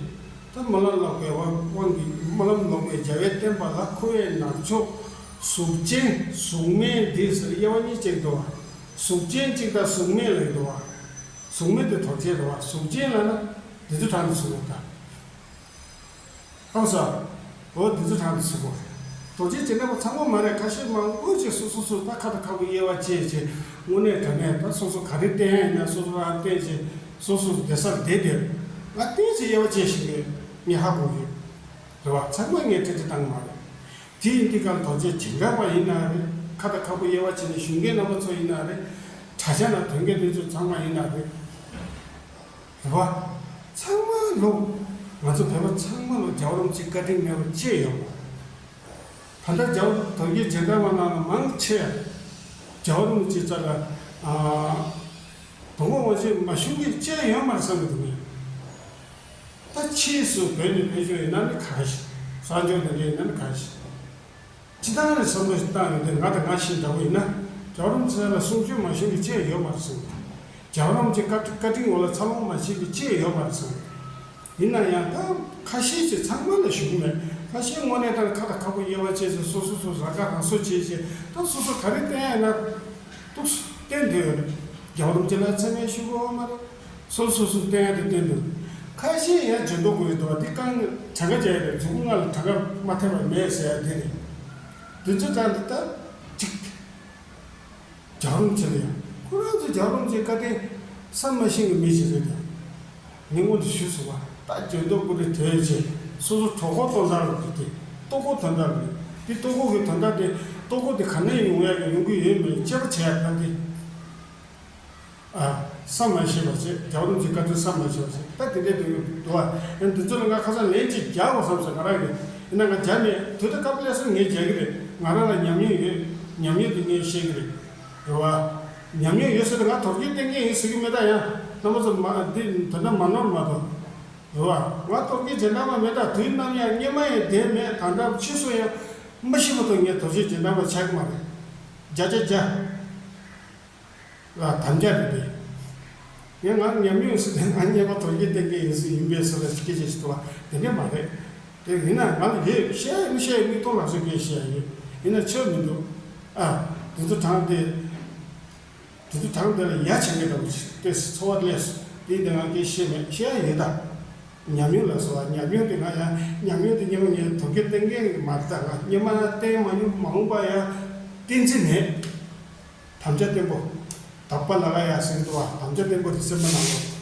ད་སྨོན་ལམ་ལོག་པའི་དབང་གིས། སྨོན་ལམ་ལོག་པའི་རྒྱལ་བའི་བསྟན་པ་ལ་འཁོར་བའི་ནག་ཕྱོགས། གཟུགས་ཅན་གཟུགས་མེད་འདི་ཟེར་དབྱེ་བ་གཉིས་བྱས་འདུག་བ། གཟུགས་ཅན་གཅིག་དང་གཟུགས་མེད་ལབ་འདུག་བ། གཟུགས་མེད་དེ་དོལ་རྒྱལ་རེད་བ། གཟུགས་ཅན་ལབ་ན་འདི་ཚོ་དྲངས་ནས་གཟུགས་མེད་ད། ཨང་ས། འོ་འདི་ཚོ་དྲངས་ནས་གཟུགས་མེད། དོལ་རྒྱལ་རྗེས་འབྲང་པ་ཚང་མ་མ་རེད། ཁ་ཤས་མང་པོ་ཅིག་སོ་སོ་སོ་ད་ཁ་དང་ཁ་སྤུ་དབྱེ་བ་བཅད་བྱས། དངོས་གནས་དྲང་གནས་ད་སོ་སོ་ག་རེ་བསྟན་ཡིན་ན་སོ་སོ་རང་བསྟན་བྱས། སོ་སོ་བསྡད་སར་བསྡད་བསྡད། ང་བསྟན་བྱས་དབྱེ་བ་བཅད་བཞིན་ཡོད། ངས་ཧ་གོ་གི་ཡོད། རེད་བ། ཚང་མ་ངས་ཁྲིད་ཁྲིད་བཏང་གི་མ་རེད། དེ་ཡིན་དུས་ག་ལ་དོལ་རྒྱལ་རྗེས་འབྲང་པ་ཡིན་ན་རེད། ཁ་དང་ཁ་སྤུ་དབྱེ་བ་བྱས་ནས་ཞུ་མཁན་རྣམ་པ་ཚོ་ཡིན་ན་རེད། གྲྭ་ཆ་ནང་ཐོན་མཁན་དེ་ཚོ་ཚང་མ་ཡིན་ན་རེད། བ། ཚང་མ་ལོ། ང་ཚོ་བོད་པ་ཚང་མ་ལོ་རྒྱལ་བ་རིན་པོ་ཆེའི་བཀའ་དྲིན་མེད་པ་ཅི་ཡོད་མ། ད་ལྟ་རྒྱལ་བ་དོལ་རྒྱལ་རྗེས་འབྲང་པ་ནང་ལ་མང་ཆེ་རྒྱལ་བ་རིན་པོ་ཆེའི་རྩ་ལ་ཨ། དུང་དཀར་དབང་ཆེན་མ་ཞུགས་མཁན་ཅི་ཡང་ཡོད་མ་རེད་བསམ་གྱི་འདུག་ངས། ད་ཕྱིས་སུ་བོད་ནས་ཕེབས་ཤོག་ཡིན་ན་ནི་གང་ཞིག་གསར་འབྱོར་དེ་འདྲ་ཡིན་ན་ནི་གང་ཞིག་སྤྱི་བཏང་ནས་བསམ་བློ་ཞིག་བཏང་ཡོང་དུས་ང་དང་ང་བཞིན་འདྲ་བོ་ཡིན་ན། རྒྱལ་བ་རིན་པོ་ཆེ་ལ་གསུང་ཆོས་མ་ཞུ་མཁན་ཅི་ཡང་ཡོད་མ་རེད་བསམ་གྱི་འདུག་རྒྱལ་བ་རིན་པོ་ཆེ་བཀའ་བཀའ་དྲིན་འོག་ལ་འཚར་ལོངས་མ་བྱེད་མཁན་ཅི་ཡང་ཡོད་མ་རེད་བསམ་གྱི་འདུག་ཡིན་ན་ཡང་ད་ཁ་ཤས་ཀྱིས་ཚང་མ་ལ་ཞུ་གི་མེད། ཁ་ཤས་དངོས་གནས་ད་ཁ་དང་ཁ་པོ་དབྱེ་བ་བྱས་ཚེ་སོ་སོ་སོ་རང་ཁ་རང་གསོ་བྱས་བྱས་ད་སོ་སོ་ག་རེ་བསྟན་ཡ་ན་འདུག་བསྟན་དེ་ཡོད་རེད། རྒྱལ་བ་རིན་པོ་ཆེ་ལ་མཚན་སྨད་ཞུ་དགོས་མ་རེད། སོ་སོ་སོ་བསྟན་ཡ་དེ་བསྟན་འདུག་ཁ་ཤས་ཡང་བརྗེད་མདོག་དགོས་ཀྱི་འདུག་བ། དེ་རྐང་གྲངས་ཀ་བརྒྱབ་ཡ་རེད། མཛུབ་གུ་ལྔ་ལ་གྲངས་ཀ་མ་ཐེབས་པ་མེད་ཟེར་ཡ་དེ་རེད། དེ་ཚོ་དྲངས་ཏེ་ད་ཅིག་རྒྱལ་བ་རིན་པོ་ཆེ་ལ་ཡང་ཁོ་རང་ཚོ་རྒྱལ་བ་རིན་པོ་ཆེའི་བཀའ་དྲིན་བསམ་མ་ཤེས་ཀྱི་མི་ཞིག་རེད་དེ། ངས་སྔོན་དུ་ཞུས་སོང་བ། ད་བརྗེད་མདོག་ཀུ་རེ་དོད་བྱས་སོ་སོ་གྲོད་ཁོག་དོན་དག་རེད་དེ། ལྟོ་གོས་དོན་དག་རེད་དེ། ལྟོ་གོས་ཀྱི་དོན་དག་དེ། ལྟོ་གོས་དེ་ག་ནས་ཡོང་ཡ་ཡོང་གི་ཡོད་མེད་དཔྱད་པ་བྱས་ཡ་ད་དེ། ཨ། བསམ་མ་ཤེས་པ་བྱས། རྒྱལ་བ་རིན་པོ་ཆེའི་བཀའ་དྲིན་བསམ་མ་ཤེས་པ་བྱས། ད་དེ་འདྲའི་དོན་འདུག་བ། ཨ་ནི་འདི་ཚོ་ལ་ང་ཁ་སང་ལན་གཅིག་རྒྱག་དགོས་བསམ་སོང་ང་རང་གིས། ཡིན་ན་ང་རྒྱག་མེད། དུས་ད་སྐབས་སླེབས་སོང་ངས་རྒྱག་གི་རེད། ང་རང་ལ་ཉམས་མྱོང་ཡོད། ཉམས་མྱོང་དེ་ངས་བཤད་ཀྱི་རེད། རེད་བ། ཉམས་མྱོང་ཡོད་ཟེར་ཏེ་ང་དོལ་རྒྱལ་བསྟེན་མཁན་ཡིན་ཟེར་གྱི་མེད། ད་ཡང་རྣམ་པ་ཚོ་མ་འདི་དོན་དག་མ་ནོར་མ་གཏོགས། རེད་བ། ང་དོལ་རྒྱལ་རྗེས་འབྲང་པ་མེད། ད་དུས་ནམ་ཡང་སྔོན་མ་ཡང་བསྡད་མེད། ད་ལྟ་ཕྱིས་སུ་ཡང་མ་ཤི་བར་དུ་ངས་དོལ་རྒྱལ་རྗེས་འབྲང་པ་ཆགས་ཀྱི་མ་རེད། བརྒྱ་ཆ་བརྒྱ། ལ་དམ་བཅའ་རེད་པས། ངས་ང་ཉམས་མྱོང་ཟེར་ཏེ་ང་སྔོན་མ་དོལ་རྒྱལ་བསྟེན་མཁན་ཡིན་ཟེར་ཡིན་པས་ཟེར་ལ་སྐད་ཆ་ཞིག་འདུག་བ། དེ་འདྲ་མ་རེད། དེ་ཡིན་ན་ང་ལ་ཡོད། བཤད་ཡ་མི་བཤད་ཡ་མིག་མཐོང་ལག་ཟིན་སྐད་བཤད་ཡ་ཡོད། ཡིན་ན་ཆོ་མི་འདུག་ཨ། དེ་ཚོ་དྲངས་ཏེ། དེ་ཚོ་དྲངས་ཏེ་ལ་ཡ་བྱེད་མཁན་འདྲ་བོ་ཞིག་དེ་ཚོར་བ་སླེབས་སོང་། དེ་འདི་ང་སྐད་བཤད་མེད། བཤད་ཡ་ཡོད་ད། ཉམས་མྱོང་ལ་སོགས་པ། ཉམས་མྱོང་དེ་ང་ཡང་ཉམས་མྱོང་དེ་སྔོན་མ་ངས་དོལ་རྒྱལ་བསྟེན་མཁན་མ་རེད། ད་ང་སྔོན་མ་བསྟེན་མ་མྱོང་། མ་འོངས་པ་ཡང་བསྟེན་རྩིས་མེད། དམ་བཅའ་བརྟན་པོ། དག་པ་ལ་ལ་ཡ་ཟེར་གྱི་འདུག་བ། དམ་བཅའ་བརྟན་པོ་དེ་སེམས་པ་ནང་ལོགས།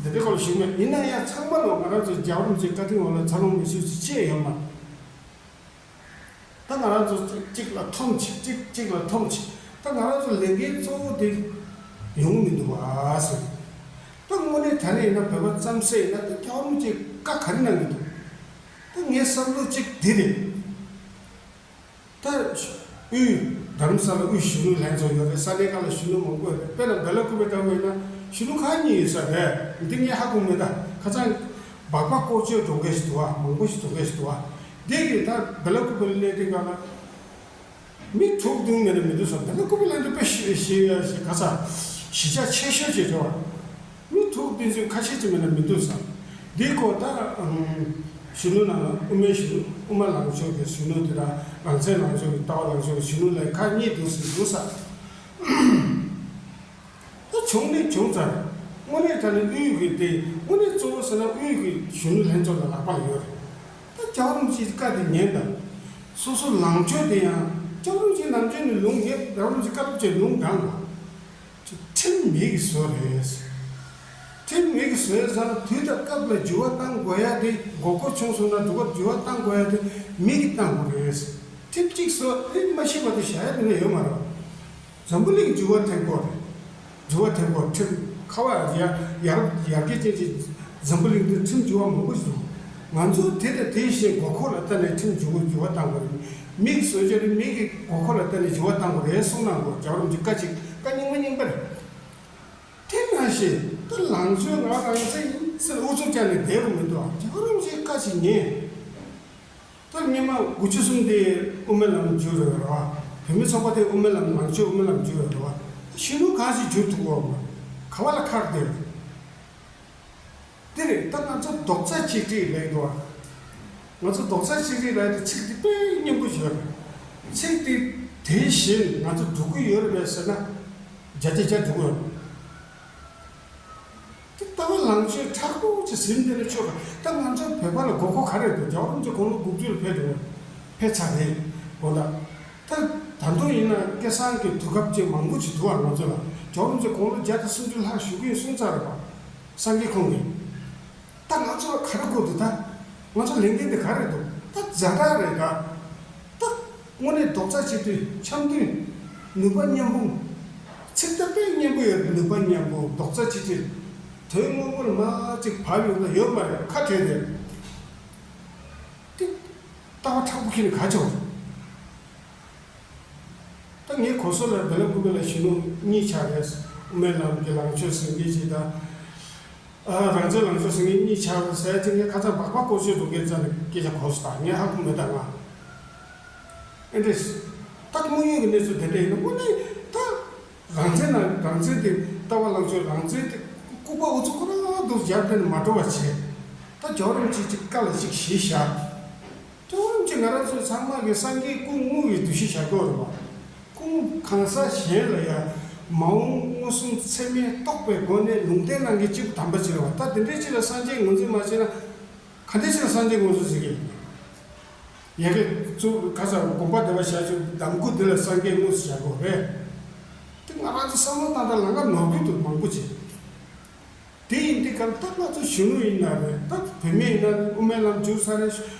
འདི་འདྲའི་སྐོར་ལ་ཞུགས་མེད། ཡིན་ན་ཡང་ཚང་མ་ལོ་ང་རང་ཚོའི་རྒྱལ་བ་རིན་པོ་ཆེའི་བཀའ་དྲིན་འོག་ལ་འཚར་ལོངས་མི་བྱེད་ཅིག་ཅི་ཡང་ཡོད་མ་རེད། ད་ང་རང་ཚོ་གཅིག་གཅིག་ལ་འཐོམ་ཆེ། གཅིག་གཅིག་ལ་འཐོམ་ཆེ། ད་ང་རང་ཚོ་ལས་འགན་གཙོ་བོ་དེ་ཡོང་མི་འདུག་བ་ཟེར། ད་དངོས་གནས་དྲང་གནས་ཡིན་ན་བོད་པ་རྩམ་ཟས་ཡིན་ན་ད་རྒྱལ་བ་རིན་པོ་ཆེས་བཀའ་ག་རེ་གནང་གི་འདུག་ད་ངའི་བསམ་བློ་གཅིག་འདི་རེད། ད་དབུས་རྡ་རམ་ས་ལ་དབུས་གཞོན་ནུ་ལྷན་ཚོགས་ཡོད་རེད། ས་གནས་ཁག་ལ་གཞོན་ནུ་མང་པོ་ཡོད་རེད། དཔེར་ན་སྦེ་ལ་ཀུ་པེ་འདྲ་བོ་ཡིན་ན་གཞོན་ནུ་ཁག་གཉིས་ཡོད་ས་རེད། འདི་ངས་ཧ་གོ་མེད། ད་ཁ་སང་སྦག་སྦག་སྐོར་སྐྱོད་འགྲོ་མཁན་ཞིག་འདུག་བ། མང་པོ་ཞིག་འགྲོ་མཁན་ཞིག་འདུག་བ། འདི་གི་ད་སྦེ་ལ་ཀུ་པེ་སླེབས་དུས་སྒང་ལ་མི་དྲུག་བདུན་མེད་ན་མི་འདུག་བསམ། སྦེ་ལ་ཀུ་པེ་སླེབས་དུས་དཔེ་ཞེ་ཞེ་ཞེ་ག་ས་གཞིས་ཆགས་ཆེ་ཤོས་ཅིག་རེད་བ། མི་དྲུག་བདུན་ཚོད་ཁ་ཤས་ཅིག་མེད་ན་མི་འདུག་བསམ། འདིའི་སྐོར་ད་ཨམ་གཞོན་ནུ་ནང་ལ་དབུ་མའི་གཞོན་ནུ། དབུ་མ་ལངས་ཕྱོགས་ཀྱི་གཞོན་ནུ་དེ་དང་རང་བཙན་ལངས་ཕྱོགས་ཀྱི། ལྟ་བ་ལངས་ཕྱོགས་ཀྱི་གཞོན་ནུ་ལ་ཁག་གཉིས་འདུག་ཟེར་འདུག་ས། ད་བྱུང་ནས་བྱུང་ཚར། དངོས་གནས་དྲང་གནས་དབུས་ཀྱི་དེ་དངོས་གནས་གཙོ་བོ་ཟེར་ན་དབུས་ཀྱི་གཞོན་ནུ་ལྷན་ཚོགས་ལ་ལག་པ་ལ་ཡོད་རེད། ད་རྒྱལ་བ་རིན་པོ་ཆེའི་བཀའ་དེ་ཉན་དང་། སོ་སོ་ལངས་ཕྱོགས་དེ་ཡང་རྒྱལ་བ་རིན་པོ་ཆེ་ནམ་རྒྱུན་ནས་ལུང་ངས་རྒྱལ་བ་རིན་པོ་ཆེ་བཀའ་སློབ་བྱས་ལུང་དྲངས་པ། ཁྲིམས་མི་གིས་བཟོས་རེད། ཁྲིམས་མི་གིས་བཟོས་ཙང་དུས་དང་སྐབས་ལ་འགྱུར་བ་གཏང་དགོས་ཡ་དེ། དགོས་མཁོ་བྱུང་སོང་ན་འགྱུར་བ་འགྱུར་བ་གཏང་དགོས་ཡ་དེ་མི་གིས་གཏང་དགོས་རེད། ཁྲིམས་གཅིག་བཟོས་དེ་མ་ཤེས་པ་དེ་བཞག་ཡ་དེ་འདྲ་ཡོད་མ་རེད། འཛམ་བུ་གླིང་འགྱུར་བ་ཐེབས་དགོས་རེད། འགྱུར་བ་ཐེབས་དགོས། ཁྲིམས་ཁ་བ་ཡར་ཡར་ཡར་རྒྱས་ཅན་གྱི་འཛམ་བུ་གླིང་འདི་ཁྲིམས་འགྱུར་བ་མང་པོ་ཞིག་འདུག་ང་ཚོ་དེ་དང་དེ་བཞིན་དགོས་མཁོ་ལ་བལྟས་ནས་ཁྲིམས་འགྱུར་བ་འགྱུར་བ་གཏང་དགོས་རེད། མི་གིས་བཟོས་བྱས་རེད། མི་གི་དགོས་མཁོ་ལ་བལྟས་ནས་འགྱུར་བ་གཏང་དགོས་རེད་གསུངས་གནང་དགོས། རྒྱལ་བ་རིན་པོ་ཆེ་བཀའ་གཅིག་བཀའ་རྙིང་མ་རྙིང་པ་རེད། དེ་ནང་བཞིན་ད་ལངས་ཕྱོགས་ང་རང་བཙན་ཡིན་ཟེར་ཨུ་ཚུགས་བཅངས་ནས་བསྡད་དགོས་མི་འདུག་རྒྱལ་བ་རིན་པོ་ཆེའི་བཀའ་ཅིག་ཉན། ད་སྔོན་མ་དགུ་བཅུ་གསུམ་དེ་དབུ་མའི་ལམ་བརྒྱུད་རེད་བ། བོད་མི་ཚོགས་པ་དེ་དབུ་མའི་ལམ། ནང་ཆོས་དབུ་མའི་ལམ་བརྒྱུད་རེད་བ། གཞོན་ནུ་གང་ཞིག་བརྒྱུད་ཐུབ་བ་མ། ག་བ་ལ་ཁག་དེ། དེ་རེད། ད་ང་ཚོ་རྡོག་རྩ་གཅིག་སྒྲིལ་ལས་འགྲོ་བ། ང་ཚོ་རྡོག་རྩ་གཅིག་སྒྲིལ་ལས་དེ་ཚིག་དེ་དཔེ་སྙན་པོ་ཞིག་ཡོད་རེད། ཚིག་དེ་དེ་བཞིན་ང་ཚོ་སྒྲུབ་ཀྱི་ཡོད་རེད་པས་ཟེར་ན། བརྒྱ་ཆ་བརྒྱ་སྒྲུབ་ཀྱི་ཡོད་རེད། དེ་ལྟ་བ་ལངས་ཕྱོགས་མཁྲེགས་པོ་ཅིག་ཟིན་བསྡད་ན་ཆོག་ག་ད་ང་ཚོ་བོད་པ་ལ་དགོས་མཁོ་ག་རེ་འདུག་རྒྱལ་བ་རིན་པོ་ཆེ་དགུང་ལོ་དགུ་བཅུ་ལ་ཕེབས་འགྲོ་བ། ཕེབས་ཚར་རེད་དགོངས་དག་ད་ད་དུང་ཡིན་ན་སྐལ་བཟང་གི་དུས་སྐབས་ཅན་མང་པོ་ཅིག་འདུག་བ། ང་ཚོ་ལ་རྒྱལ་བ་རིན་པོ་ཆེ་དགུང་ལོ་བརྒྱ་དང་སུམ་ཅུ་ལྷག་བཞུགས་ཀྱི་ཡིན་གསུངས་ཚར་རེད་པ། སངས་རྒྱས་ཁོང་གིས། ད་ང་ཚོ་ལ་ག་རེ་དགོས་འདུག་ད་ང་ཚོ་ལས་འགན་དེ་ག་རེ་འདུག་ད་ཛ་དྲག་རེད་ད། ད་དངོས་གནས་རྡོག་རྩ་གཅིག་སྒྲིལ། འཆམ་མཐུན། ནུས་པ་མཉམ་སྤུངས། ཚིག་དེ་དཔེ་སྙན་པོ་ཡོད་རེད། ནུས་པ་མཉམ་སྤུངས། རྡོག་རྩ་གཅིག་སྒྲིལ། དོན་དངོས་པོ་ལ་མ་གཅིག་བབས་ཡོང་ན་ཡོད་མ་རེད། ཁ་བྲལ་ཏེ། ཏིག་ལྟ་བ་མཁྲེགས་པོ་ཁྱེར་ནས་ག་ཆོག་ད་ངའི་གོ་སོ་ལ་བེ་ལ་ཀུ་པེ་ལ་གཞོན་ནུ་གཉིས་ཆགས་རེད། དབུ་མའི་ལམ་གྱི་ལངས་ཕྱོགས་ཟེར་མཁན་ཅིག་དང་། ཨ། རང་རྩོད་ལངས་ཕྱོགས་ཟེར་མཁན་གཉིས་ཆགས་རེད་ཟེར་ཅིག་ངས་ཁ་སང་སྦག་སྦག་ཀོ་ཆོད་འདུག་སྐད་ཆ་ནི་སྐད་ཆ་གོ་སོང་། ད་ངས་ཧ་གོ་མེད་ད་ང་། ཨེ་འདྲས། ད་དངོས་ཡོད་ཀྱི་གནས་ཚུལ་དེ་འདྲ་ཡིན་ན་དངོས་གནས་ད། རང་བཙན་ནང་རང་བཙན་དེ་ལྟ་བ་ལངས་ཕྱོགས་རང་བཙན་དེ་ལྐུགས་པ་འུ་ཚོ་ཁོ་རང་འདུག་རྒྱབ་དེ་ནས་མ་འགྲོ་བ་བྱས། ད་རྒྱལ་བ་རིན་པོ་ཆེ་གཅིག་བཀའ་ལ་གཅིག་གཞི་བཞག་རྒྱལ་བ་རིན་པོ་ཆེ་ང་རང་ཚོའི་ཚང་མ་གི་སངས་རྒྱས་སྐུ་དངོས་ཀྱི་འདུ་ཤེས་བཞག་གི་ཡོད་རེད་པ། སྐུ་གང་ཟག་གཞན་ལ་ཡང་མ་འོངས་མངོན་སུམ་ཚད་མས་རྟོགས་པའི་སྒོ་ནས་ལུང་བསྟན་གནང་མཁན་གཅིག་པུ་དམ་པ་གཅིག་རེད་པ། ད་དེ་འདྲའི་གཅིག་ལ་སངས་རྒྱས་ངོས་འཛིན་མ་བྱས་ན། ག་འདྲ་ཞིག་ལ་སངས་རྒྱས་ངོས་འཛིན་བྱེད་ཀྱི་ཡོད། ཡ་གི་གཙུག་ག་ས་དགོངས་པ་བདེ་བར་གཤེགས་ཆེན་གདམས་སྐུ་འདི་ལ་སངས་རྒྱས་དངོས་སུ་བཞག་དགོས་རེད། དེ་ང་རང་ཚོ་བསམ་བློ་བཏང་སྟངས་ལམ་ཁ་ནོར་གྱི་འདུག་མང་པོ་ཅིག་དེ་ཡིན་དུས་ག་ད་ང་ཚོ་གཞོན་ནུ་ཡིན་ན་རེད། ད་བུད་མེད་ཡིན་ན་རེད། དབུ་མའི་ལམ་འཇུག་ཚར་རེད།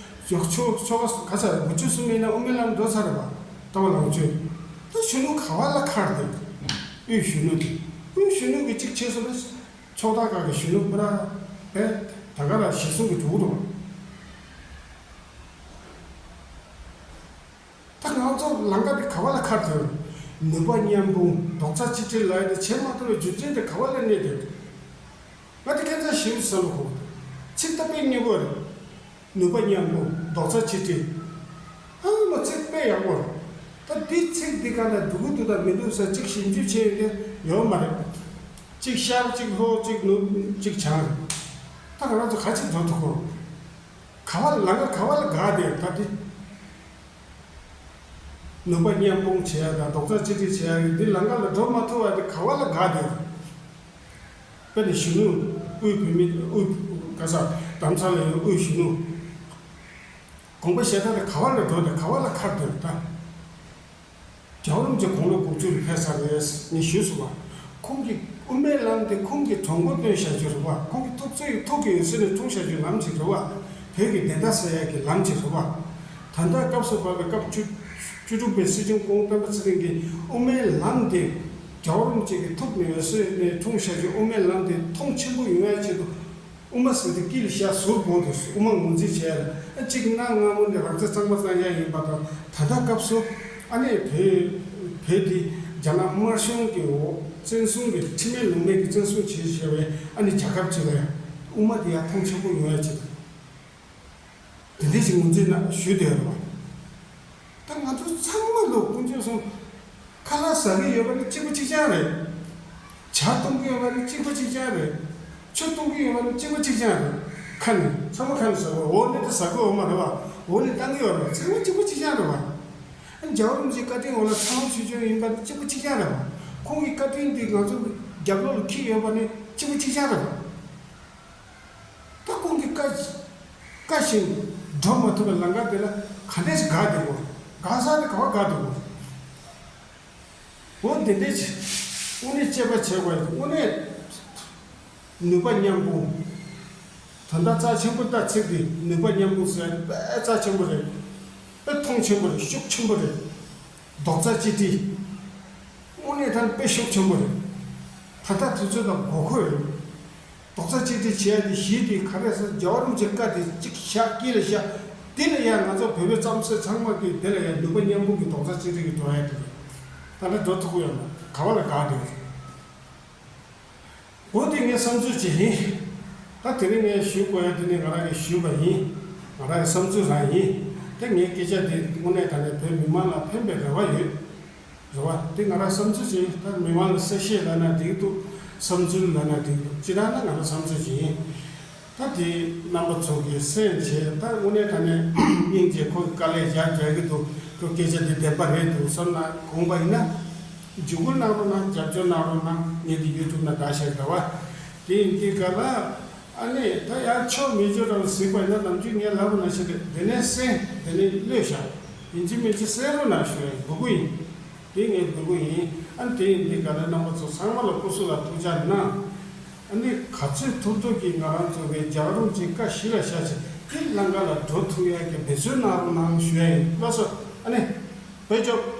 ཆོ་ཆོ་ག་ས་དགུ་བཅུ་གསུམ་ཡིན་ན་དབུ་མའི་ལམ་འགྲོ་ཚར་རེད་པ། ལྟ་བ་ལངས་ཕྱོགས། ད་གཞོན་ནུ་ག་བ་ལ་ཁར་དེ། དབུས་གཞོན་ནུ་དེ། དབུས་གཞོན་ནུ་གི་གཅིག་བྱས་སོང་ན། ཕྱོགས་མཐའ་ཁག་གི་གཞོན་ནུ་ཕོ་བྲང་བས་ད་ག་རང་གཞི་བཟུང་གི་འགྲོ་གི་འདུག་ད་ང་ཚོ་ལམ་ཁ་འདི་ག་བ་ལ་ཁར་ཐོན། ནུས་པ་མཉམ་སྤུངས་རྡོག་རྩ་གཅིག་སྒྲིལ་ལབ་ཡ་དེ་བྱེད་མ་ཐུབ་པའི་རྒྱུ་མཚན་དེ་ག་བ་ལ་གནས་ཏེ། ང་དེ་ཁྱད་མཚར་ཞིག་བསམ་བློ་འཁོར། ཚིག་ད་དཔེ་སྙན་པོ་རེད། ནུས་པ་མཉམ་སྤུངས་རྡོག་རྩ་གཅིག་སྒྲིལ། ཨ་མ་ཚིག་དཔེ་ཡག་པོ་རེད། ད་འདི་ཚིག་འདི་ག་ལ་འདུག་གི་འདུག་དང་མི་འདུག་ས་གཅིག་ཞིབ་འཇུག་བྱས་ཡོད་ཀྱི་ཡོད་མ་རེད། གཅིག་ཤར་གཅིག་ལྷོ་གཅིག་ནུབ་གཅིག་བྱང་རེད། ད་ང་རང་ཚོ་ག་ཅིག་འགྲོ་ཐུབ་གོ། ག་བ་ལ་ལམ་ཁ་ག་བ་ལ་འགག་བསྡད་ད་འདི། ནུས་པ་མཉམ་སྤུངས་བྱེད་ཡ་དང་རྡོག་རྩ་གཅིག་སྒྲིལ་བྱེད་ཡ་ཡོད་འདི་ལམ་ཁ་ལ་འགྲོ་མ་ཐུབ་པ་འདི་ག་བ་ལ་འགག་བསྡད། དཔེར་ན་གཞོན་ནུ། དབུས་བོད་མི། དབུས་ག་ས་རྡ་རམ་ས་ལ་ཡོད་དབུས་གཞོན་ནུ། དགོངས་པ་བཞེས་སྟངས་དེ་ག་བ་ལ་འགྲོ་དང་ག་བ་ལ་ཁར་སྡོད་ད། རྒྱལ་བ་རིན་པོ་ཆེ་དགུང་ལོ་དགུ་བཅུ་ལ་ཕེབས་ཚར་རེད་ངས་ཞུས་སོང་བ། ཁོང་གི་དབུ་མའི་ལམ་དེ་ཁོང་གི་གྲོགས་པོ་སྟོན་བྱ་རྒྱུ་རེད་བ། ཁོང་གི་ཐུགས་བརྩེ་ཡི་ཐུགས་ཀྱི་འོད་ཟེར་ནས་འཁྲུངས་བྱ་རྒྱུའི་ལམ་ཅིག་རེད་བ། བོད་ཀྱི་བདེན་མཐའ་གསལ་ཡ་གི་ལམ་ཅིག་རེད་བ། ད་ལྟ་སྐབས་སུ་བབས་པའི་སྐབས་བཅུ་བཅུ་དྲུག་པའི་སྲིད་སྐྱོང་སྐུ་ངོ་སྤེན་པ་ཚེ་རིང་གིས་དབུ་མའི་ལམ་དེ་རྒྱལ་བ་རིན་པོ་ཆེ་གི་ཐུགས་ནས་འོད་ཟེར་ནས་འཁྲུངས་བྱ་རྒྱུའི་དབུ་མའི་ལམ་དེ་མཐོང་ཆེན་པོ་ཡོང་ཡ་ཆེད་དུ། དབུ་མ་ཟེར་དེ་དཀྱིལ་ལ་བཞག་ཟུར་བོར་འདུག་དབུ་མ་ངོས་འཛིན་བྱས་ཡ་ལ་གཅིག་གནའ་སྔ་མོ་ནས་རང་བཙན་གཙང་མ་གཙང་ཡ་ཡིན་པ་དང་ད་ལྟ་སྐབས་སུ་ཨ་ནི་བོད་བོད་དེ་རྒྱ་ནག་དམར་གཞུང་གི་འོག་བཙན་བཟུང་གི་ཁྲིམས་མེད་ལུགས་མེད་ཀྱི་བཙན་བཟུང་བྱས་བྱས་པའི་ཨ་ནི་རྒྱལ་ཁབ་ཅིག་ལ་ཡང་དབུ་མ་དེ་ཡང་མཐོང་ཆེན་པོ་ཡོང་ཡ་ཅིག་དང་། དེ་འདྲས་ཞིག་ངོས་འཛིན་གནང་ཞུས་བསྡད་ཡོད་རེད་བ། ད་ང་ཚོ་ཚང་མ་ལོ་དཀོན་མཆོག་གསུམ་ཁ་ལག་ཟ་གི་ཡོད་པ་ནི་གཅིག་པ་གཅིག་རྐྱང་རེད། ཇ་འཐུང་གི་ཡོད་པ་ནི་གཅིག་པ་གཅིག་རྐྱང་རེད། ཆུ་འཐུང་གི་ཡོད་པ་ནི་གཅིག་པ་གཅིག་རྐྱང་རེད། ཁ་ནས་ཚང་མ་ཁ་ནས་ཟ་གི་འོ་ནི་ད་ཟ་གི་ཡོད་མ་རེད་བ། འོ་ནི་བཏང་གི་ཡོད་རེད་བ། ཚང་མ་གཅིག་པ་གཅིག་རྐྱང་རེད་བ། ཨ་ནི་རྒྱལ་བ་རིན་པོ་ཆེའི་བཀའ་དྲིན་འོག་ལ་ཚང་མ་ཆོས་སྐྱོང་ཡིན་པ་ནི་གཅིག་པ་གཅིག་རྐྱང་རེད་བ། ཁོང་གི་བཀའ་དྲིན་འདི་ང་ཚོ་རྒྱབ་ལོགས་ལ་འཁྱེར་ཡོད་པ་ནི་གཅིག་པ་གཅིག་རྐྱང་རེད་བ། ད་ཁོང་གི་བཀའ་བཀའ་བཞིན་འགྲོ་མ་ཐུབ་པའི་ལམ་ཁ་དེ་ལ་ག་འདྲས་ཞིག་འགག་བསྡད་དགོས། འགག་ས་དེ་ག་བ་འགག་བསྡད་དགོས། འོ་འདི་འདྲས་ཅིག་དངོས་གནས་དཔྱད་པ་བྱེད་དགོས། དངོས་གནས་ནུས་པ་མཉམ་སྤུངས། ད་ལྟ་རྩ་ཆེན་པོ་ད་ཚིག་འདི་ནུས་པ་མཉམ་སྤུངས་ཟེར་ཡ་དེ་དཔེ་རྩ་ཆེན་པོ་རེད། དཔེ་མཐོང་ཆེན་པོ་རེད། ཤུགས་ཆེན་པོ་རེད། རྡོག་རྩ་གཅིག་སྒྲིལ། དངོས་གནས་ད་དཔེ་ཤུགས་ཆེན་པོ་རེད། ད་ལྟ་དུས་ཚོད་དང་དགོས་མཁོ་ཡོད། རྡོག་རྩ་གཅིག་སྒྲིལ་བྱེད་ཡ་དེ་གཞི་དེ་ག་རེ་ཟེར་རྒྱལ་བ་རིན་པོ་ཆེའི་བཀའ་དེ་གཅིག་བཞག་དཀྱིལ་ལ་བཞག་དེ་ལ་ཡང་ང་ཚོ་བོད་པའི་རྩམ་ཟན་ཚང་མ་གིས་དེ་ལ་ཡང་ནུས་པ་མཉམ་སྤུངས་ཀྱི་རྡོག་རྩ་གཅིག་སྒྲིལ་གྱི་འགྲོ་ཡ་དེ་རེད། ད་ལྟ་འགྲོ་ཐུབ་ཀྱི་ཡོད་མ་རེད། ག་བ་ལ་འགག་བསྡད་ཡོད་རེད། འོ་དེ་ངའི་བསམ་ཚུལ་ཅིག་ཡིན། ད་དེ་རིང་ངས་ཞུ་དགོས་ཡ་དེ་ནི་ང་རང་གིས་ཞུས་པ་ཡིན། ང་རང་གི་བསམ་ཚུལ་རང་ཡིན། དེ་ངའི་སྐད་ཆ་དེ་དངོས་གནས་དྲང་གནས་བོད་མི་མང་ལ་ཕན་པའི་རེ་བ་ཡོད། རེད་བ། དེ་ང་རང་བསམ་ཚུལ་ཅིག་ཡིན། ད་མི་མང་ལ་གསལ་བཤད་ལབ་ན་འགྲིག་འདུག་བསམ་ཚུལ་ལབ་ན་འགྲིག་འདུག་སྤྱིར་བཏང་ན་ང་རང་བསམ་ཚུལ་ཅིག་ཡིན། ད་དེ་རྣམ་པ་ཚོ་གིས་གསན་བྱས། ད་དངོས་གནས་དྲང་གནས་སྙིང་རྗེ། ཁོ་དཀའ་ལས་རྒྱག་རྒྱག་གི་འདུག་ཁོ་སྐད་ཆ་དེ་བདེན་པ་རེད་འདུག་བསམ་ན་དགོངས་པ་ཡིན་ན། འཇུག་སྒོ་གནང་རོགས་གནང་། རྒྱབ་སྐྱོར་གནང་རོགས་གནང་། ངས་འདི་ཡུ་ཊུབ་ནང་བཏང་བཞག་གི་རེད་བ། དེ་ཡིན་དུས་ག་ལ་ཨ་ནི་ད་ཡང་ཆོ་མེད་ཆོ་འདྲ་བ་གཟིགས་པ་ཡིན་ན། ནམ་རྒྱུན་ངས་ལབ་པ་ནང་བཞིན་རེད། དེ་ནས་གསན། དེ་ནས་གློད་བཞག་ཡིན་གཅིག་མིན་གཅིག་གསན་རོགས་གནང་ཞུ་ཡ་ཡིན། འབོད་སྐུལ་ཡིན། དེ་ངས་འབོད་སྐུལ་ཡིན། ཨ་ནི་དེ་ཡིན་དུས་ག་ལ་རྣམ་པ་ཚོ་ཚང་མ་ལ་སྐུ་གཟུགས་ལ་ཐུགས་ཅག་གནང་། ཨ་ནི་ག་ཚོད་ཐུབ་ཐུབ་ཀྱིས་ང་རང་ཚོ་གི་རྒྱལ་བ་རིན་པོ་ཆེའི་བཀའ་གཞི་ལ་བཞག་བྱས་དེ་ལམ་ཁ་ལ་འགྲོ་ཐུབ་ཡ་གི་འབད་བརྩོན་གནང་རོགས་གནང་ཞུ་ཡ་ཡིན། ལགས་སོ། ཨ་ནི་བོད་སྐྱོབ།